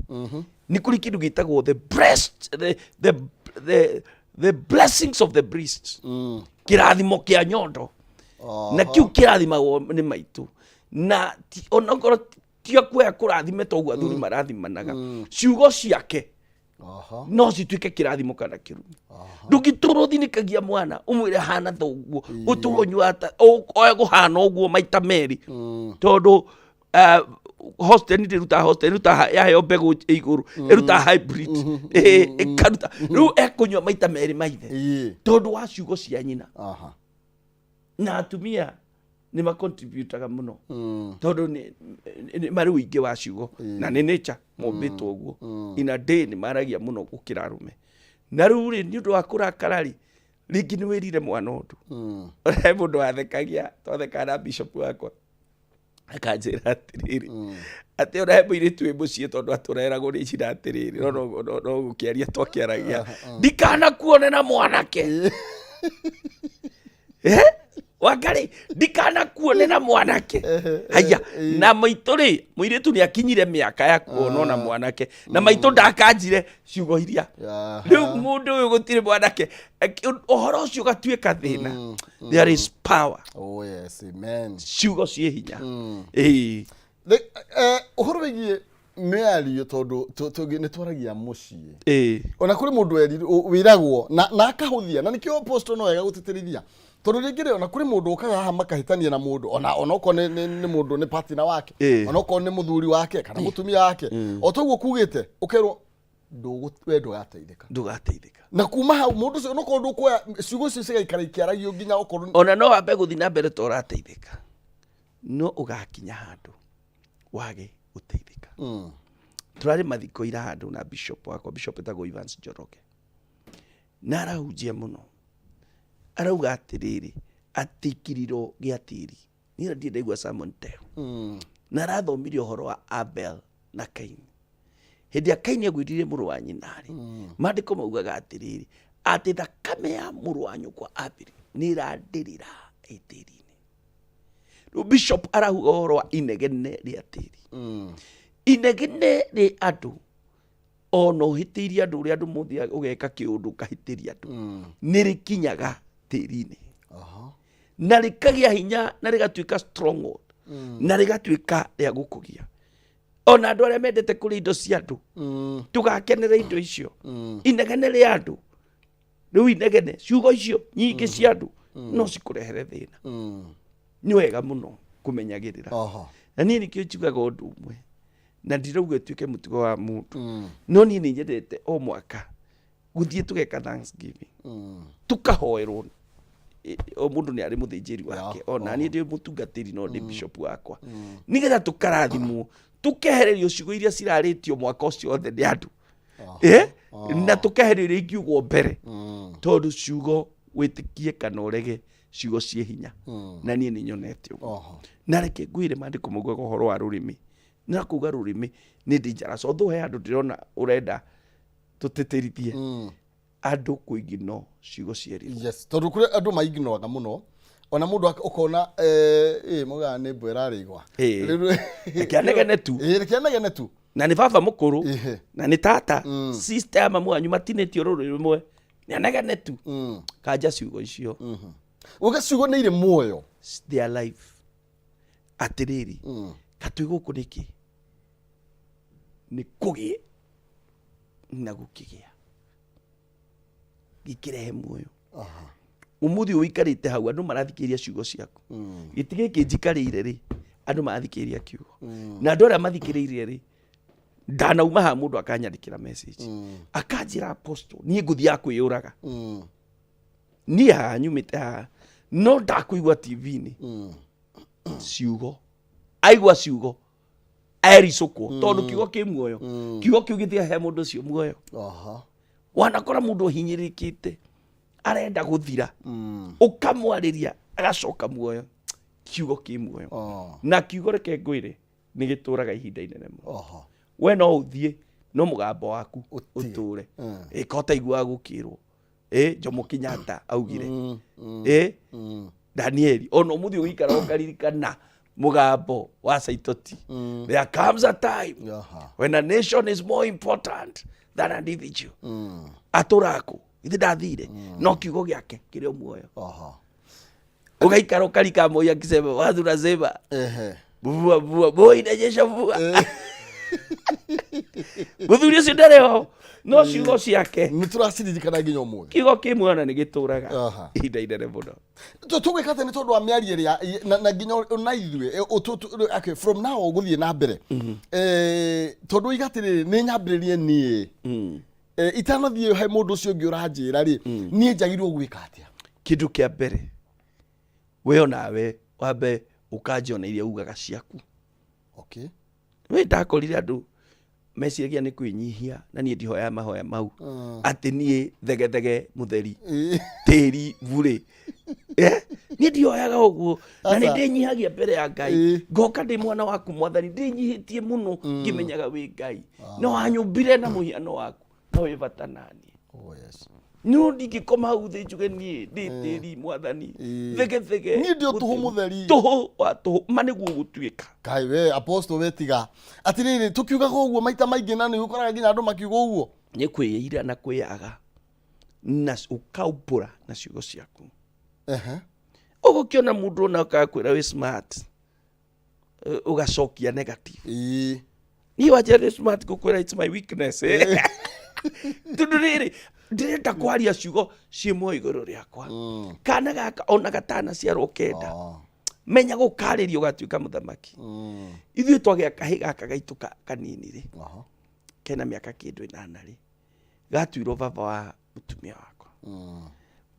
Nĩ kũrĩ kĩndũ gĩtagwo the breast, the blessings of the breast. Kĩrathimo kĩa nyondo. Na kĩu kĩrathimagwo nĩ maitũ. Na onokorwo ti akuoya kũrathime ta ũguo athuri marathimanaga. Ciugo ciake no cituĩke kĩrathimo kana kĩrumi. Ndũngĩtũra ũthinĩkagia mwana ũmwĩre hana thoguo, ũtũre ũnyuaga oe kũhana ũguo maita merĩ. Tondũ hostel ndĩrutaga hostel, ĩrutaga yaheo mbegũ igũrũ, ĩrutaga hybrid, ĩkaruta. Rĩu ekũnyua maita merĩ maithe. Tondũ wa ciugo cia nyina. Na atumia nĩ macontributaga mũno. Tondũ nĩ marĩ ũingĩ wa ciugo. Na nĩ nature mombĩtwo ũguo. In a day nĩ maragia mũno gũkĩra arũme. Na rĩu rĩ, nĩ ũndũ wa kũrakara rĩ, rĩngĩ nĩ wĩrire mwana ũndũ. He mũndũ wathekagia, twathekaga na bishop wakwa. Akanjĩra atĩrĩrĩ, atĩ ona he mũirĩtu wĩ mũciĩ tondũ atũreragwo nĩ njĩra atĩrĩrĩ, no gũkĩaria twakĩaragia. Ndikanakuone na mwanake. Wangarĩ, ndikanakuone na mwanake. Haya, na maitũ rĩ, mũirĩtu nĩ akinyire mĩaka ya kuonwo na mwanake. Na maitũ ndakanjire ciugo iria. Rĩu mũndũ ũyũ gũtirĩ mwanake. Ũhoro ũcio ũgatuĩka thĩna. There is power. Oh yes, amen. Ciugo ciĩ hinya. Ũhoro wĩgiĩ mĩario tondũ nĩ twaragia mũciĩ. Ona kũrĩ mũndũ wĩragwo na akahũthia, na nĩkĩo apostle no wega gũtĩtĩrithia. Tondũ rĩngĩ rĩ, ona kũrĩ mũndũ ũkaga haha makahĩtania na mũndũ, ona okorwo nĩ mũndũ nĩ partner wake, ona okorwo nĩ mũthuri wake kana mũtumia wake. O toguo kugĩte, ũkerwo we ndũgateithĩka. Ndũgateithĩka. Na kuma hau mũndũ ũcio onokorwo ndũkuoya ciugo icio cigaikara ikĩaragio nginya okorwo ona no wambe gũthiĩ na mbere ta ũrateithĩka, no ũgakinya handũ wage gũteithĩka. Tũrarĩ mathiko ira handũ na bishop wakwa, bishop etagwo Evans Njoroge, na arahunjia mũno, arauga atĩrĩrĩ, atĩ kĩrĩro gĩa tĩri. Niĩ ndirĩ ndaigua sermon ta ĩyo. Na arathomire ũhoro wa Abel na Kaini. Hĩndĩ ya Kaini agwĩrire mũrũ wa nyina rĩ, maandĩko maugaga atĩrĩrĩ, atĩ thakame ya mũrũ wa nyũkwa Abeli nĩ ĩrandĩrĩra ĩ tĩri-inĩ. Rĩu bishop arahuga ũhoro wa inegene rĩa tĩri. Inegene rĩ andũ Ona ũhĩtĩirie andũ ũrĩa andũ mothiaga ũgeka kĩũndũ ũkahĩtĩria andũ, nĩ rĩkinyaga tĩri-inĩ na rĩkagĩa hinya na rĩgatuĩka stronghold na rĩgatuĩka rĩa gũkũgia. Ona andũ arĩa mendete kũrĩa indo cia andũ, tũgakenera indo icio, inegene rĩa andũ rĩu, inegene ciugo icio nyingĩ cia andũ no cikũrehere thĩna. Nĩ wega mũno kũmenyagĩrĩra. Na niĩ nĩkĩo njugaga ũndũ ũmwe, na ndirauga ĩtuĩke mũtugo wa mũndũ, no niĩ nĩ nyendete o mwaka gũthiĩ tũgeka thanksgiving, tũkahoerwo. O mũndũ nĩ arĩ mũthĩnjĩri wake, ona niĩ ndĩ mũtungatĩri, no ndĩ bishop wakwa, nĩgetha tũkarathimwo, tũkehererio ciugo iria cirarĩtio mwaka ũcio wothe nĩ andũ, na tũkehererio iria ingiugwo mbere, tondũ ciugo, wĩtĩkie kana ũrege, ciugo ciĩ hinya. Na niĩ nĩ nyonete ũguo. Na reke ngwĩre, maandĩko maugaga ũhoro wa rũrĩmĩ, na kuga rũrĩmĩ nĩ dangerous, although he handũ ndĩrona ũrenda tũtĩtĩrithie andũ kũigino ciugo cierĩrwo. Yes, tondũ kũrĩ andũ maignoaga mũno, ona mũndũ ũkona maugaga nĩ mbwe ĩrarĩ igwa. Reke anegene tu. Reke anegene tu. Na nĩ baba mũkũrũ na nĩ tata, sister ya mamu wanyu, matinĩtio rũrĩ rũmwe, nĩ anegene tu. Kanja ciugo icio. Uga ciugo nĩ irĩ muoyo. Their life. Atĩrĩrĩ, katwĩ gũkũ nĩkĩ? Nĩ kũgĩe na gũkĩgĩa, gĩkĩrehe muoyo. Ũmũthĩ ũikarĩte hau, andũ marathikĩrĩria ciugo ciaku. Gĩtĩ gĩkĩ njikarĩire rĩ, andũ marathikĩrĩria kiugo, na andũ arĩa mathikĩrĩirie rĩ, ndanauma haha mũndũ akanyandĩkĩra message, akanjĩra, "Apostle, niĩ ngũthiaga kwĩyũraga. Niĩ haha nyumĩte haha no ndakũigua TV-inĩ." Ciugo, aigua ciugo ericũkwo, tondũ kiugo kĩ muoyo. Kiugo kĩu gĩtigahe mũndũ ũcio muoyo. Wanakora mũndũ ũhinyĩrĩrĩkĩte, arenda gũthira, ũkamwarĩria agacoka muoyo. Kiugo kĩ muoyo. Na kiugo, reke ngwĩre, nĩ gĩtũraga ihinda inene mũno. We no ũthiĩ, no mũgambo waku ũtige. Ũtũre. Ĩka ũtaiguaga gũkĩrwo ĩ Jomo Kenyatta augire ĩ Danieli, ona ũmũthĩ ũgĩikara ũkaririkana mũgambo wa Saitoti. There comes a time when a nation is more important than an individual. Atũraku ithe ndathire, no kiugo gĩake kĩrĩ o muoyo. Ũgaikara ũkarika Moi akisema watu nasema mvua, mvua, Moi inanyesha mvua. Mũthuri ũcio ndarĩ ho, no ciugo ciake nĩ tũraciririkana nginya ũmũthĩ. Kiugo kĩ muoyo na nĩ gĩtũraga ihinda inene mũno. Tũgwĩka atĩ nĩ tondũ wa mĩario ĩrĩa na nginya na ithuĩ okay, from now gũthiĩ na mbere, tondũ iga atĩrĩrĩ, nĩ nyambĩrĩrie niĩ itanathiĩ he mũndũ ũcio ũngĩ ũranjĩra rĩ, niĩ njagĩrĩirwo gwĩka atĩa? Kĩndũ kĩa mbere, we onawe wambe ũkanjia ona iria ugaga ciaku. We ndakorire andũ meciragia nĩ kwĩnyihia, na niĩ ndihoyaga mahoya mau atĩ niĩ thegethege mũtheri tĩri burĩ. Niĩ ndihoyaga ũguo, na nĩ Aca. ndĩnyihagia mbere ya Ngai. Ngoka ndĩ mwana waku, Mwathani, ndĩnyihĩtie mũno, ngĩmenyaga wĩ Ngai no wanyũmbire na mũhiano waku, no wĩ bata naniĩ. Oh, yes. No ndingĩkoma hau thĩ njuge niĩ ndĩ tĩri, Mwathani, thegethege. Niĩ ndĩ o tũhũ mũtheri. Tũhũ wa tũhũ, ma nĩguo gũtuĩka. Kai we apostle, we tiga atirĩrĩ, tũkiugaga ũguo maita maingĩ, na nĩ ũkoraga nginya andũ makiuga ũguo. Nĩ kwĩira na kwĩyaga na ũkaumbũra na ciugo ciaku. Ũgũkĩona mũndũ ona ũkakwĩra wĩ smart, ũgacokia negative. Niĩ wanjĩra nĩ smart, ngũkwĩra it's my weakness, eh? Tondũ rĩrĩ, ndĩrenda kwaria ciugo ciĩ muoyo igũrũ rĩakwa. Kana gaka ona gatanaciarwo kenda, menya gũkarĩria ũgatuĩka mũthamaki. Ithuĩ twagĩa kahĩ gaka gaitũ kanini rĩ, kena mĩaka kĩndũ 8 rĩ, gatuirwo baba wa mũtumia wakwa.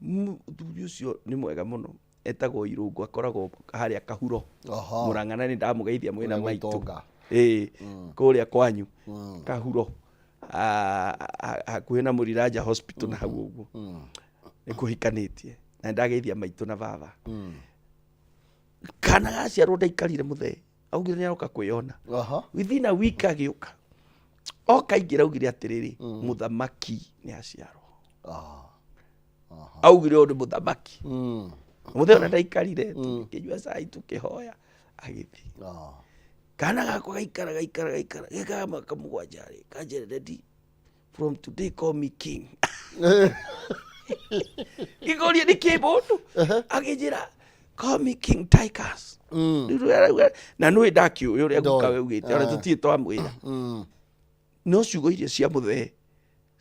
Mũthuri ũcio nĩ mwega mũno, etagwo Irũngũ, akoragwo harĩa Kahuro. Mũrang'ana, nĩ ndamũgeithia mwĩna Kũrĩa maitũ. Gwitonga. Ĩĩ, kũrĩa kwanyu Kahuro, hakuhĩ na Mũriranja Hospital na hau ũguo nĩ kũhikanĩtie, na nĩndageithia maitũ na baba. Kana gaciarwo, ndaikarire mũthee, augire nĩ aroka kwĩyona. Within a week agĩũka, oka aingĩra, augire atĩrĩrĩ, mũthamaki nĩ aciarwo. Augire ũyũ nĩ mũthamaki. Mũthee ona ndaikarire, tũkĩnyua cai, tũkĩhoya, agĩthiĩ. Kana gakwa gaikara gaikara gaikara gekaga mwaka 7 rĩ, kanjĩra, "Daddy." From today call me king. Ngĩkũria nĩ kĩ mũndũ, akĩnjĩra, "Call me King Ticus." Rĩu arauga na nĩ ndakĩũĩ ũrĩa Ndoĩ. guka we ugĩte, ona tũtirĩ twamwĩra, no ciugo iria cia mũthee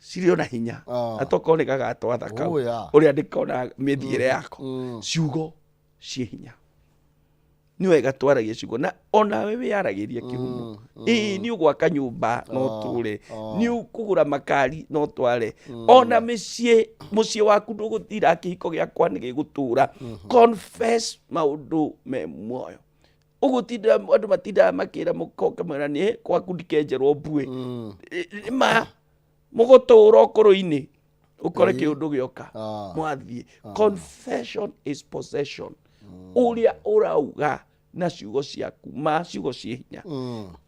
cirĩ ona hinya. Na tokorwo nĩ gagatwatha kau Oh, yeah. ũrĩa ndĩkona mĩthiĩre yako. Ciugo ciĩ hinya, nĩ wega twaragie ciugo, na onawe wĩyaragĩrie kĩhumo. Ĩĩ, nĩ ũgwaka nyũmba no tũre, nĩ ũkũgũra makari no tware, ona mĩciĩ, mũciĩ waku ndũgũthira, kĩhiko gĩakwa nĩ gĩgũtũra. Confess maũndũ me muoyo. Ũgũtinda andũ matindaga makĩra mũkoka mwĩra nĩ kwaku ndikenjerwo mbuĩ. Ĩ, ma mũgũtũra ũkũrũ-inĩ ũkore kĩũndũ gĩoka. Mwathiĩ. Confession is possession. Ũrĩa ũrauga na ciugo ciaku, ma ciugo ciĩ hinya.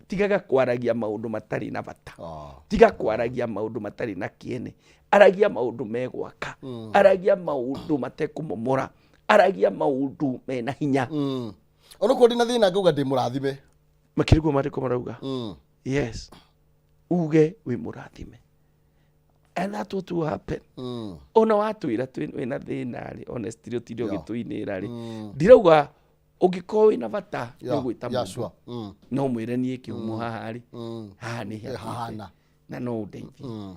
Tigaga kwaragia maũndũ matarĩ na bata. Tiga kwaragia maũndũ matarĩ na kĩene. Aragia maũndũ megwaka, aragia maũndũ matekũmomora, aragia maũndũ mena hinya. Onokorwo ndĩna thĩna ngauga ndĩ mũrathime. Makĩriguo maandĩko marauga. Yes, uge wĩ mũrathime and that what will happen. Ona watwĩra wĩna thĩna rĩ, honestly, ũtinde ũgĩtũinĩra rĩ, ndirauga ũngĩkorwo wĩna bata nĩ ũgwĩta mũndũ. No mwĩre niĩ kĩhumo haha rĩ, haha nĩ Eh, hahana. na no ũndeithie.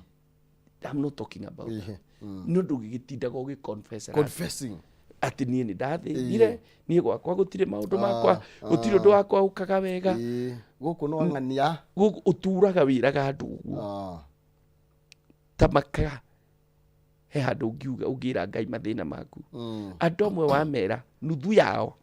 I'm not talking about that. Nĩ ũndũ ũgĩgĩtindaga ũgĩconfess Confessing. Atĩ niĩ nĩ ndathĩnire, niĩ gwakwa gũtirĩ maũndũ makwa, gũtirĩ ũndũ wakwa ũkaga wega. Ĩĩ, gũkũ no ng'ania. Gũkũ ũturaga wĩraga andũ ũguo. Ta maka he handũ ũngiuga ũngĩra Ngai mathĩna maku. Andũ amwe wamera nuthu yao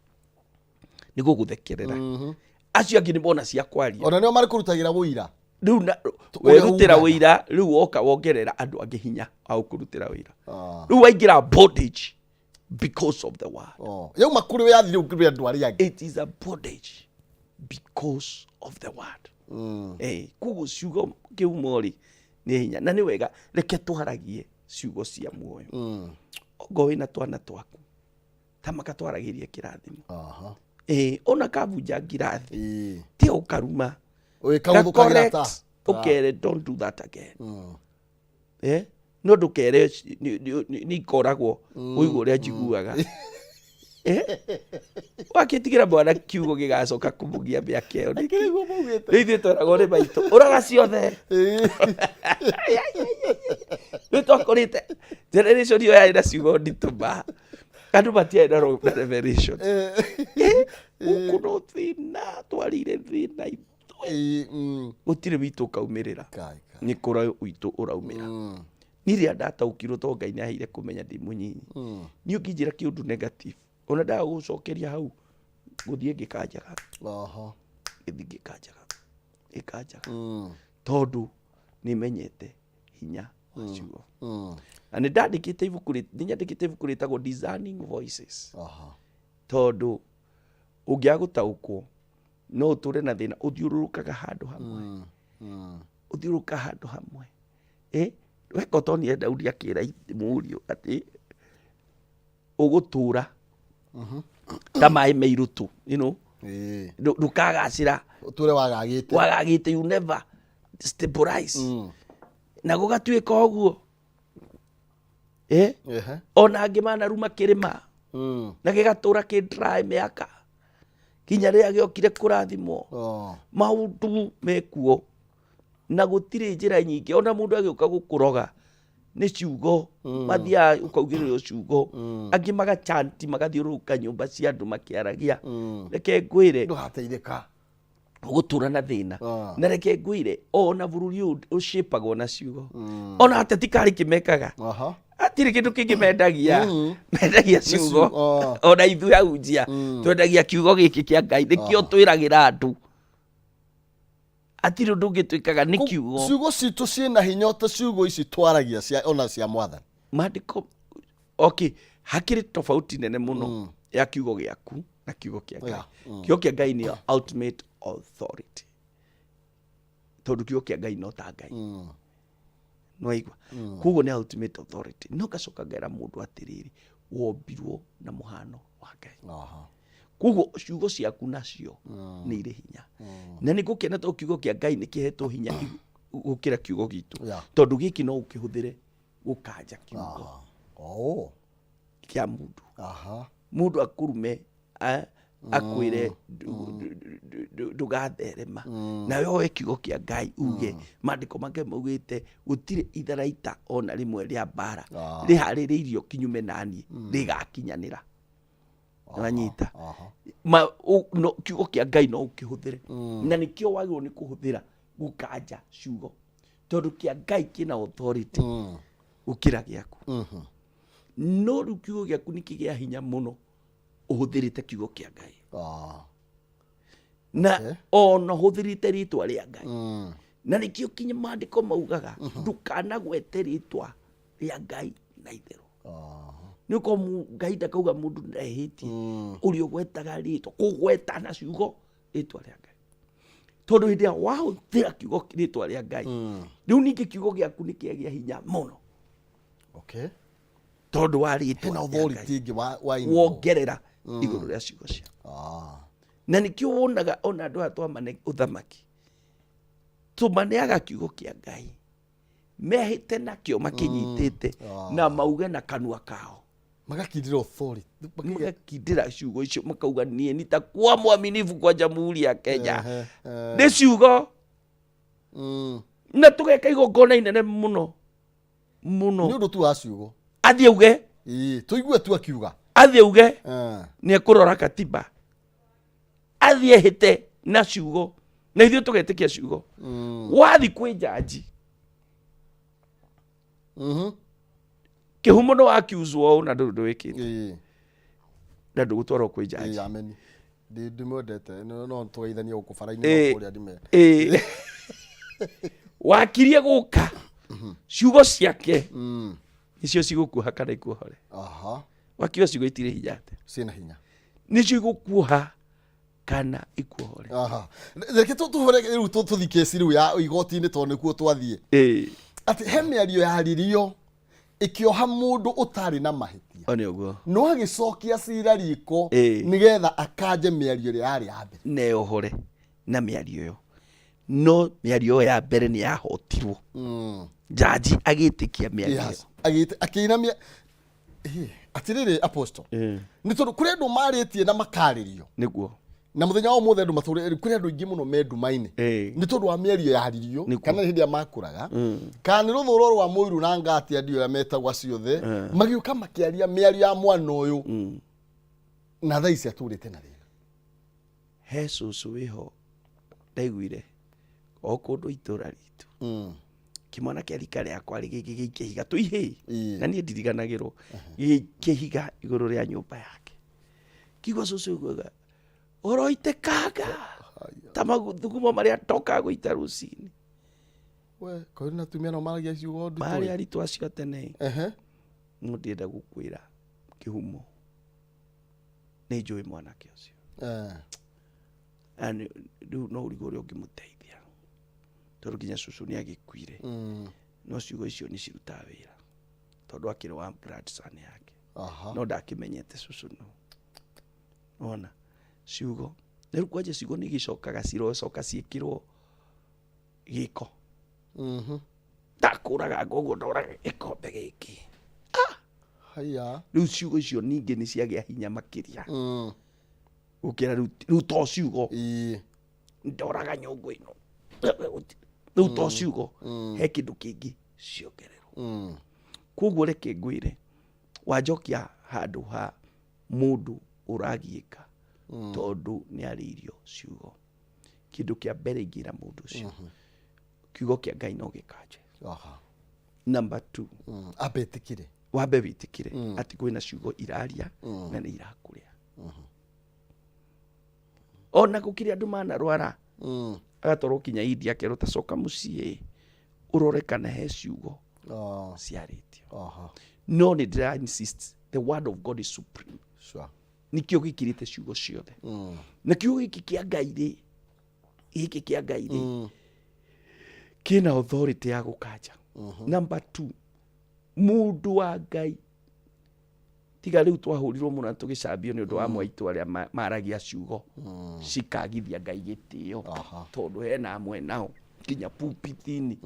nĩ gũgũthekerera, acio angĩ nĩ mona cia kwaria. Ona nĩo marĩ kũrutagĩra wũira. Rĩu na Ũrĩa werutĩra ugaga. wĩira, rĩu woka wongerera andũ angĩ hinya wa gũkũrutĩra wĩra. Rĩu waingĩra bondage because of the word. Oh. Yauma kũrĩ we yathi rĩu kũrĩ andũ arĩa angĩ. It is a bondage because of the word. Koguo ciugo kĩhumo rĩ nĩ hinya, na nĩ wega reke twaragie ciugo cia muoyo. Ongo wĩna twana twaku, ta makatwaragĩrie kĩrathimo. Ona kabunja ngirathi, ti ũkaruma. Ũgĩkaguthũkagĩra ta Correct. Ũkere, "Don't do that again." No ndũkere nĩ ikoragwo ũigua ũrĩa njiguaga. Wakĩtigĩra mwana kiugo gĩgacoka kũmũgia mĩaka ĩyo nĩkĩ? Kĩrĩguo maugĩte. Rĩu ithuĩ tweragwo nĩ maitũ ũraga ciothe. Rĩu twakũrĩte generation ĩyo yarĩ na ciugo nditũ, ma andũ matiarĩ na na revelation. Gũkũ no thĩna twarĩire thĩna ithuĩ. Gũtirĩ witũ ũkaumĩrĩra. Kai, kai. Nĩ kũra witũ ũraumĩra. Niĩ rĩrĩa ndataũkirwo, to Ngai nĩ aheire kũmenya ndĩ mũnyinyi, niĩ ũngĩnjĩra kĩũndũ negative, ona ndaga gũcokeria hau, gũthiĩ ngĩkanjaga. Gĩthiĩ ngĩkanjaga, ngĩkanjaga, tondũ nĩ menyete hinya wa ciugo. Na nĩ ndandĩkĩte ibuku nĩ nyandĩkĩte ibuku rĩtagwo Discerning Voices. Tondũ ũngĩaga gũtaũkwo no ũtũre na thĩna, ũthiũrũrũkaga handũ hamwe. Ũthiũrũrũka handũ hamwe. Weka ũtonire Daudi akĩra mũriũ atĩ ũgũtũra ta maĩ me irũtũ. Ndũkagacĩra. Ũtũre wagagĩte. Wagagĩte, you never stabilize. Na gũgatuĩka ũguo. Ona angĩ manaruma kĩrĩma na gĩgatũra kĩ dry mĩaka kinya rĩrĩa gĩokire kũrathimwo. Maũndũ mekuo na gũtirĩ njĩra nyingĩ. Ona mũndũ agĩũka gũkũroga nĩ ciugo, mathiaga ũkaugĩrĩrwo ciugo. Angĩ magachanti, magathiũrũrũka nyũmba cia andũ makĩaragia. Reke ngwĩre, Ndũgateithĩka. Ũgũtũra na thĩna. Na reke ngwĩre, ona bũrũri ũyũ ũcĩpagwo na ciugo. Ona ateti karĩ kĩmekaga, hatirĩ kĩndũ kĩngĩ mendagia, mendagia ciugo. Ona ithuĩ ahunjia twendagia kiugo gĩkĩ kĩa Ngai, nĩkĩo twĩragĩra andũ. Hatirĩ ũndũ ũngĩ twĩkaga, nĩ kiugo. Ciugo citũ ciĩna hinya ta ciugo ici twaragia cia ona cia mwathani. Maandĩko, okay, hakĩrĩ tofauti nene mũno ya kiugo gĩaku na kiugo kĩa Ngai. Kiugo kĩa Ngai nĩ ultimate authority, tondũ kiugo kĩa Ngai no ta Ngai. Nĩwaigua? Koguo nĩ ultimate authority. No ngacoka ngera mũndũ atĩrĩrĩ, wombirwo na mũhano wa Ngai. Koguo ciugo ciaku nacio nĩ irĩ hinya. Na nĩ ngũkena tondũ kiugo kĩa Ngai nĩ kĩhetwo hinya. Gũkĩra kiugo gitũ. Tondũ gĩkĩ no ũkĩhũthĩre gũkanja kiugo Oh. kĩa mũndũ. Mũndũ akũrume, akwĩre ndũgatherema, nawe oe kiugo kĩa Ngai uge maandĩko make maugĩte gũtirĩ itharaita ona rĩmwe rĩa mbara rĩharĩrĩirio kinyume naniĩ rĩgakinyanĩra. Wanyita? Ma, no, kiugo kĩa Ngai no ũkĩhũthĩre, na nĩkĩo wagĩrĩirwo nĩ kũhũthĩra gũkanja ciugo, tondũ kĩa Ngai kĩna authority gũkĩra gĩaku. No rĩu kiugo gĩaku nĩ kĩgĩa hinya mũno ũhũthĩrĩte kiugo kĩa Ngai na ona ũhũthĩrĩte rĩtwa rĩa Ngai. Na nĩkĩo kinya maandĩko maugaga ndũkanagwete rĩtwa rĩa Ngai na itherũ, nĩ ũkorwo Ngai ndakauga mũndũ ndehĩtie ũrĩa ũgwetaga rĩtwa, kũgweta na ciugo rĩtwa rĩa Ngai, tondũ hĩndĩ ĩrĩa wahũthĩra kiugo rĩtwa rĩa Ngai, rĩu ningĩ kiugo gĩaku nĩ kĩagĩa hinya mũno tondũ wa rĩtwa Hena rĩa Ngai. authority ĩngĩ wa involve. Wongerera igũrũ rĩa ciugo ciaku. Na nĩkĩo wonaga ona andũ aya twamane ũthamaki, tũmaneaga kiugo kĩa Ngai mehĩte nakĩo makĩnyitĩte na mauge na kanua kao. Magakindĩra authority. Magakindĩra ciugo icio, makauga, "Niĩ nitakuwa mwaminifu kwa Jamhuri ya Kenya." Ehe, eh. Nĩ ciugo. Na tũgeka igongona inene mũno mũno Nĩ ũndũ tu wa ciugo. Athiĩ auge. Ĩĩ, tũigue tu akiuga. Athiĩ auge nĩ ekũrora katiba, athiĩ ehĩte na ciugo, na ithuĩ tũgetĩkia ciugo. Wathi kwĩ njanji, kĩhumo no akiuzwo ũũ na ndũrĩ ndũwĩkĩte na ndũgũtwarwo kwĩ njanji. Ĩĩ, ameni. Ndimwendete, no tũgeithanie gũkũ bara-inĩ, no kũrĩa ndime. Ĩĩ. Wakirie gũka ciugo ciake nĩcio cigũkuoha kana ikuohore. Wakiuga ciugo itirĩ hinya atĩa? Ciĩna hinya. Nĩcio igũkuoha kana ikuohore. Aha. Reke tũhũre rĩu tũthiĩ kesi rĩu ya igoti-inĩ, tondũ nĩkuo twathiĩ. Atĩ he mĩario yaririo ĩkĩoha mũndũ ũtarĩ na mahĩtia, O nĩ ũguo. No agĩcokia cira riko nĩgetha akanje mĩario ĩrĩa yarĩ ya mbere. Neohore na mĩario ĩyo, no mĩario ĩyo ya mbere nĩ yahotirwo, njanji agĩtĩkia mĩario ĩyo. Yes. Akĩinamia. Ĩĩ, atĩrĩrĩ apostle, nĩ tondũ kũrĩ andũ marĩtie na makarĩrio na mũthenya wa ũmũthĩ andũ matũrĩ kũrĩ andũ aingĩ mũno me nduma-inĩ nĩ tondũ wa mĩario yaririo, kana nĩ hĩndĩ ĩrĩa makũraga, kana nĩ rũthũro rwa mũiru na ngati andio ũrĩa metagwo acio othe magĩũka makĩaria mĩario ya mwana ũyũ, na thaa ici atũrĩte na thĩna. He cũcũ wĩho ndaiguire o kũndũ itũra ritũ, kĩmwana kĩa rika rĩakwa gĩgĩikia ihiga twĩ ihĩĩ, na niĩ ndiriganagĩrwo, gĩgĩikia ihiga igũrũ rĩa nyũmba yake, kigua cũcũ ugaga ũroitĩkanga ta mathugumo marĩa ndokaga gũita rũcinĩ. We kwĩ na atumia no maragia ciugo nditũ. Marĩ aritũ acio a tene. No ndĩrenda gũkwĩra kĩhumo, nĩ njũĩ mwanake ũcio. Na rĩu no ũrigwo ũrĩa ũngĩmũteithia, tondũ nginya cũcũ nĩ agĩkuire. No ciugo icio nĩ cirutaga wĩra, tondũ akĩrĩ wa grandson yake. No ndakĩmenyete cũcũ no wona ciugo na rĩu kwanja ciugo nĩ igĩcokaga cirocoka ciĩkĩrwo gĩko. Ndakũraga ũguo ndoraga gĩkombe gĩkĩ. Haya. Rĩu ciugo icio ningĩ nĩ ciagĩa hinya makĩria gũkĩra rĩu to ciugo. Ndoraga nyũngũ ĩno, rĩu to ciugo, he kĩndũ kĩngĩ ciongererwo. Koguo reke ngwĩre, wanjokia handũ ha mũndũ ũragiĩka tondũ nĩ arĩirio ciugo, kĩndũ kĩa mbere ingĩra mũndũ ũcio, kiugo kĩa Ngai no gĩkanje. Number two, Ambe ĩtĩkĩre. Wambe wĩtĩkĩre atĩ kwĩna ciugo iraria na nĩ irakũrĩa. Ona gũkĩrĩ andũ manarwara, agatwarwo kinya India, akerwo ta coka mũciĩ ũrore kana he ciugo ciarĩtio. No nĩ ndĩra insist, the word of God is supreme. Nĩkĩo gĩkĩrĩte ciugo ciothe. Na kiugo gĩkĩ kĩa Ngai rĩ, gĩkĩ kĩa Ngai rĩ, kĩna authority ya gũkanja. Number two, mũndũ wa Ngai, tiga rĩu twahũrirwo mũno na tũgĩcambio nĩ ũndũ wa mwaitũ arĩa maragia ciugo cikagithia Ngai gĩtĩo, tondũ hena amwe nao. Nginya pulpit-inĩ,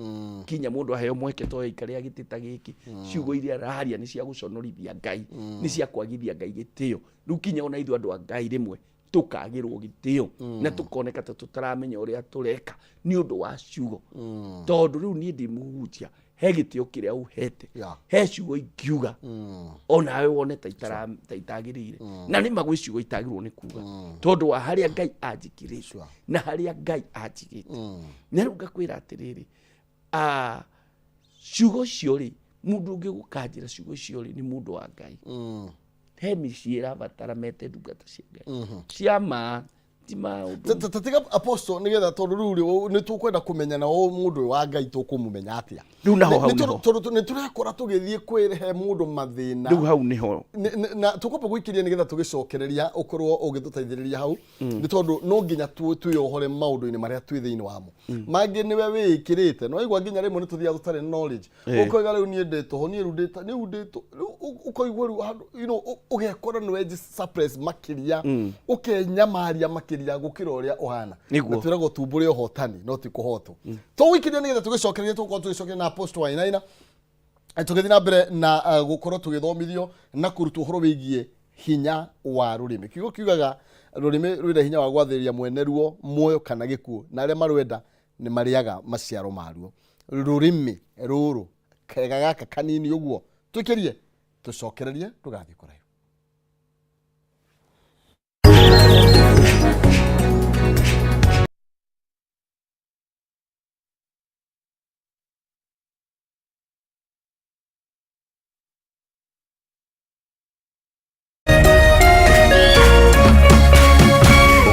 kinya mũndũ aheo mweke to aikarĩa gĩtĩ ta gĩkĩ, ciugo iria araria nĩ cia gũconorithia Ngai, nĩ cia kwagithia Ngai gĩtĩo. Rĩu kinya ona ithuĩ andũ a Ngai rĩmwe tũkagĩrwo gĩtĩo na tũkoneka ta tũtaramenya ũrĩa tũreka nĩ ũndũ wa ciugo, tondũ rĩu niĩ ndĩ mũhunjia, he gĩtĩo kĩrĩa ũhete, he ciugo ingiuga onawe wone ta ta itagĩrĩire, na nĩ ma gwĩ ciugo itagĩrĩirwo nĩ kuga tondũ wa harĩa Ngai anjĩkĩrĩte na harĩa Ngai anjigĩte. Na rĩu ngakwĩra atĩrĩrĩ, ciugo icio rĩ, mũndũ ũngĩ gũkanjĩra ciugo icio rĩ, nĩ mũndũ wa Ngai. He mĩciĩ ĩrabatara mete ndungata cia Ngai cia ma, ti maũndũ. Tatiga, Apostle, nigetha tondũ rĩu rĩ, nĩ tũkwenda kũmenya na ũyũ mũndũ ũyũ wa Ngai tũkũmũmenya atĩa? Rĩu naho hau nĩho nĩho. Tondũ nĩ tũrekora tũgĩthiĩ kwĩhe mũndũ mathĩna. Rĩu hau nĩho. Na tũkwamba gũikĩria nĩgetha tũgĩcokereria ũkorwo ũgĩtũteithĩrĩria hau, nĩ tondũ no nginya twĩyohore maũndũ-inĩ marĩa twĩ thĩinĩ wamo. Mangĩ nĩwe wĩĩkĩrĩte no aigua nginya rĩmwe nĩ tũthiaga tũtarĩ na knowledge. Ũkoiga rĩu niĩ ndĩ tũhũ, niĩ rĩu ndĩ rĩu ndĩ rĩu ũkoigua rĩu handũ ũgekora nĩwe suppress makĩria, ũkenyamaria makĩria gũkĩra ũrĩa ũhana. Na twĩragwo tumbũre ũhotani no ti kũhotwo. Tũgũikĩria nĩgetha tũgĩcokereria, tũgũkorwo tũgĩcokeria na Apostle Wainaina. Tũgĩthiĩ na mbere na gũkorwo tũgĩthomithio na kũrutwo ũhoro wĩgiĩ hinya wa rũrĩmĩ. Kiugo kiugaga rũrĩmĩ rwĩna hinya wa gwathĩrĩria mwene ruo muoyo kana gĩkuũ, na arĩa marwenda nĩ marĩaga maciaro maruo. Rũrĩmĩ rũrũ kega gaka kanini ũguo, twĩkĩrie tũcokererie, ndũgathiĩ kũraihu.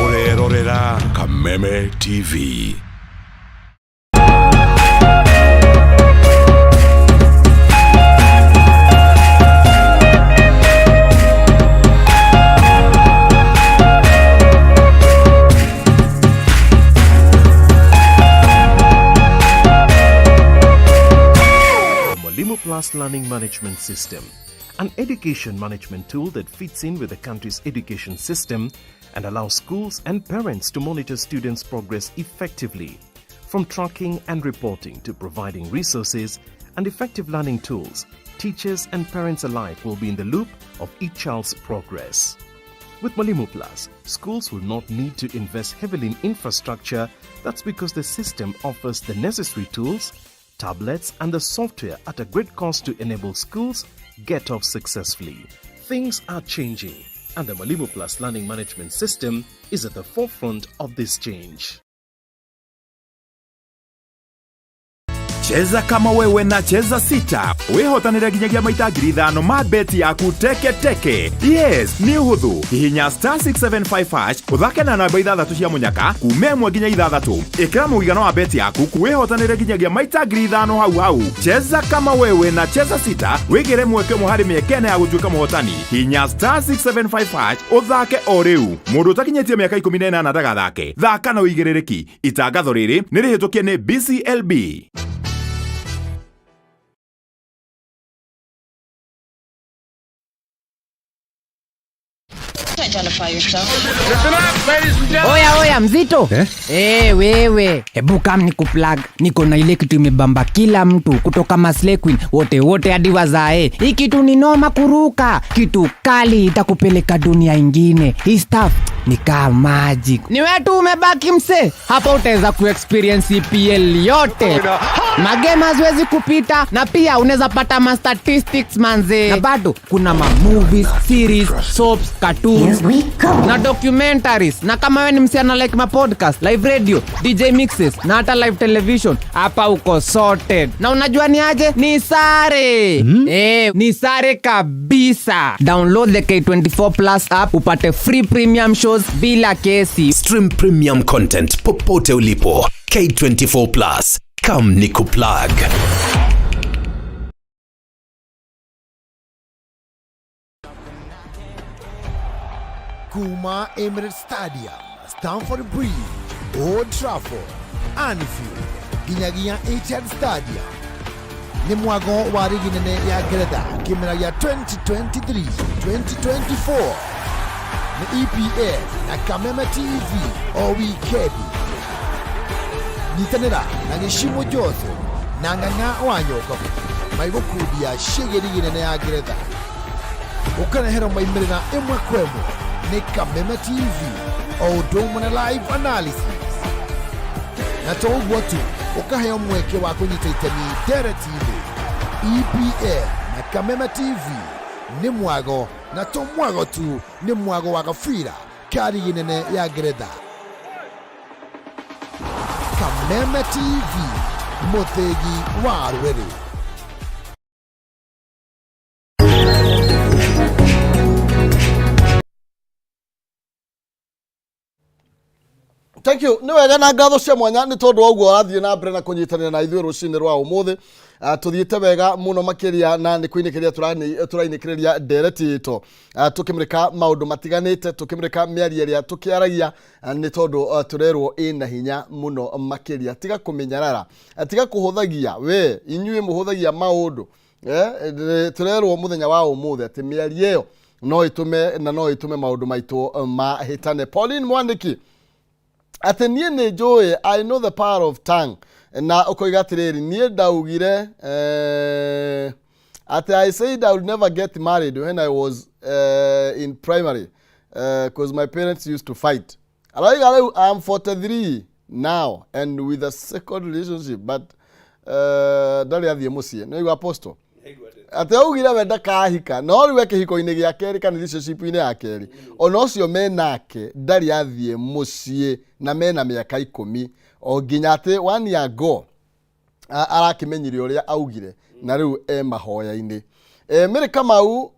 Ũrerorera Kameme TV. Mwalimu Plus Learning Management System, an education management tool that fits in with the country's education system and allows schools and parents to monitor students' progress effectively. From tracking and reporting to providing resources and effective learning tools, teachers and parents alike will be in the loop of each child's progress. With Mwalimu Plus, schools will not need to invest heavily in infrastructure. That's because the system offers the necessary tools, tablets, and the software at a great cost to enable schools get off successfully. Things are changing, and the Mwalimu Plus Learning Management System is at the forefront of this change. Cheza kama wewe na Cheza Sita wihotanire nginyagia maita 5,000 ma beti yaku teke teke. Yes, nĩ ũhũthũ. Hihinya *675# ũthake na namba ithathatũ cia mũnyaka kuma 1 nginya 6. Ĩkĩra mũigana wa beti yaku wihotanire nginyagia maita 5,000 hau hau. Cheza kama wewe na Cheza Sita wĩgĩre mweke ũmwe harĩ mĩeke ĩna ya gũtuĩka mũhotani. Hihinya *675# ũthake o rĩu. Mũndũ ũtakinyĩtie mĩaka 18 ndagathake. Thaka na ũigĩrĩrĩki. Itangatho rĩrĩ nĩ rĩhĩtũkie nĩ BCLB. Identify yourself. Oya oya, mzito eh? Hey, wewe hebu kam ni kuplug. Niko na ile kitu imebamba kila mtu kutoka maslay queen wote wote hadi wazae. Hii kitu ni noma kuruka, kitu kali itakupeleka dunia ingine. Hii stuff ni kama magic. Ni wewe tu umebaki mse, hapa utaweza kuexperience EPL yote, magame haziwezi kupita, na pia unaweza pata ma statistics manze, na bado kuna ma movies, series, soaps, cartoons na documentaries. Na kama wewe ni msichana like ma podcast, live radio, DJ mixes na hata live television, hapa uko sorted. Na unajua ni aje? Ni sare. Ni sare kabisa. Download the K24 Plus app upate free premium shows bila kesi. Stream premium content popote ulipo. K24 Plus. Come nikuplug. Kuma Emirates Stadium, Stamford Bridge, Old Trafford, Anfield, nginyagia Etihad Stadium. Nĩ mwago wa rigi nene ya Ngeretha kĩmera gĩa 2023-2024. Nĩ EPL na Kameme TV o wikendi. Nyitanĩra na Gĩcimo Joseph na Ng'ang'a wa Nyokabu maigũkundia ciĩgiĩ rigi nene ya Ngeretha. Ũkareherwo maimĩrĩra ĩmwe kwa ĩmwe nĩ Kameme TV o ũndũ ũmwe na live analysis. Na to ũguo tu, ũkaheo mweke wa kũnyita itemi ndereti-inĩ. EPL na Kameme TV nĩ mwago na to mwago tu, nĩ mwago wa gabira ka rigi nene ya Ngeretha. Kameme TV, mũthĩgi wa rũrĩrĩ. Thank you. Nĩ wega na ngatho cia mwanya nĩ tondũ wa ũguo ũrathiĩ na mbere na kũnyitanĩra na ithuĩ rũcinĩ rwa ũmũthĩ. Tũthiĩte wega mũno makĩria na nĩ kũinĩkĩrĩria tũrainĩkĩrĩria ndereti itũ. Tũkĩmũrĩka maũndũ matiganĩte, tũkĩmũrĩka mĩario ĩrĩa tũkĩaragia nĩ tondũ tũrerwo ĩna hinya mũno makĩria. Tiga kũmĩnyarara, tiga kũhũthagia, we inyuĩ mũhũthagia maũndũ. Tũrerwo mũthenya wa ũmũthĩ atĩ mĩario ĩyo no ĩtũme na no ĩtũme maũndũ maitũ mahĩtane. Pauline Mwandĩki atĩ niĩ nĩ njũĩ, I know the power of tongue, na ũkoiga atĩrĩrĩ, niĩ ndaugire atĩ I said I would never get married when I was in primary because my parents used to fight. Arauga rĩu I'm 43 now and with a second relationship, but ndarĩ athiĩ mũciĩ. Nĩ waigua, Apostle, atĩ augire we ndakahika, no rĩu e kĩhiko-inĩ gĩa kerĩ kana relationship-inĩ ya kerĩ, ona ũcio menake ndarĩ athiĩ mũciĩ na mena mĩaka 10, o nginya atĩ one year ago arakĩmenyire ũrĩa augire na rĩu e mahoya-inĩ. Mary Kamau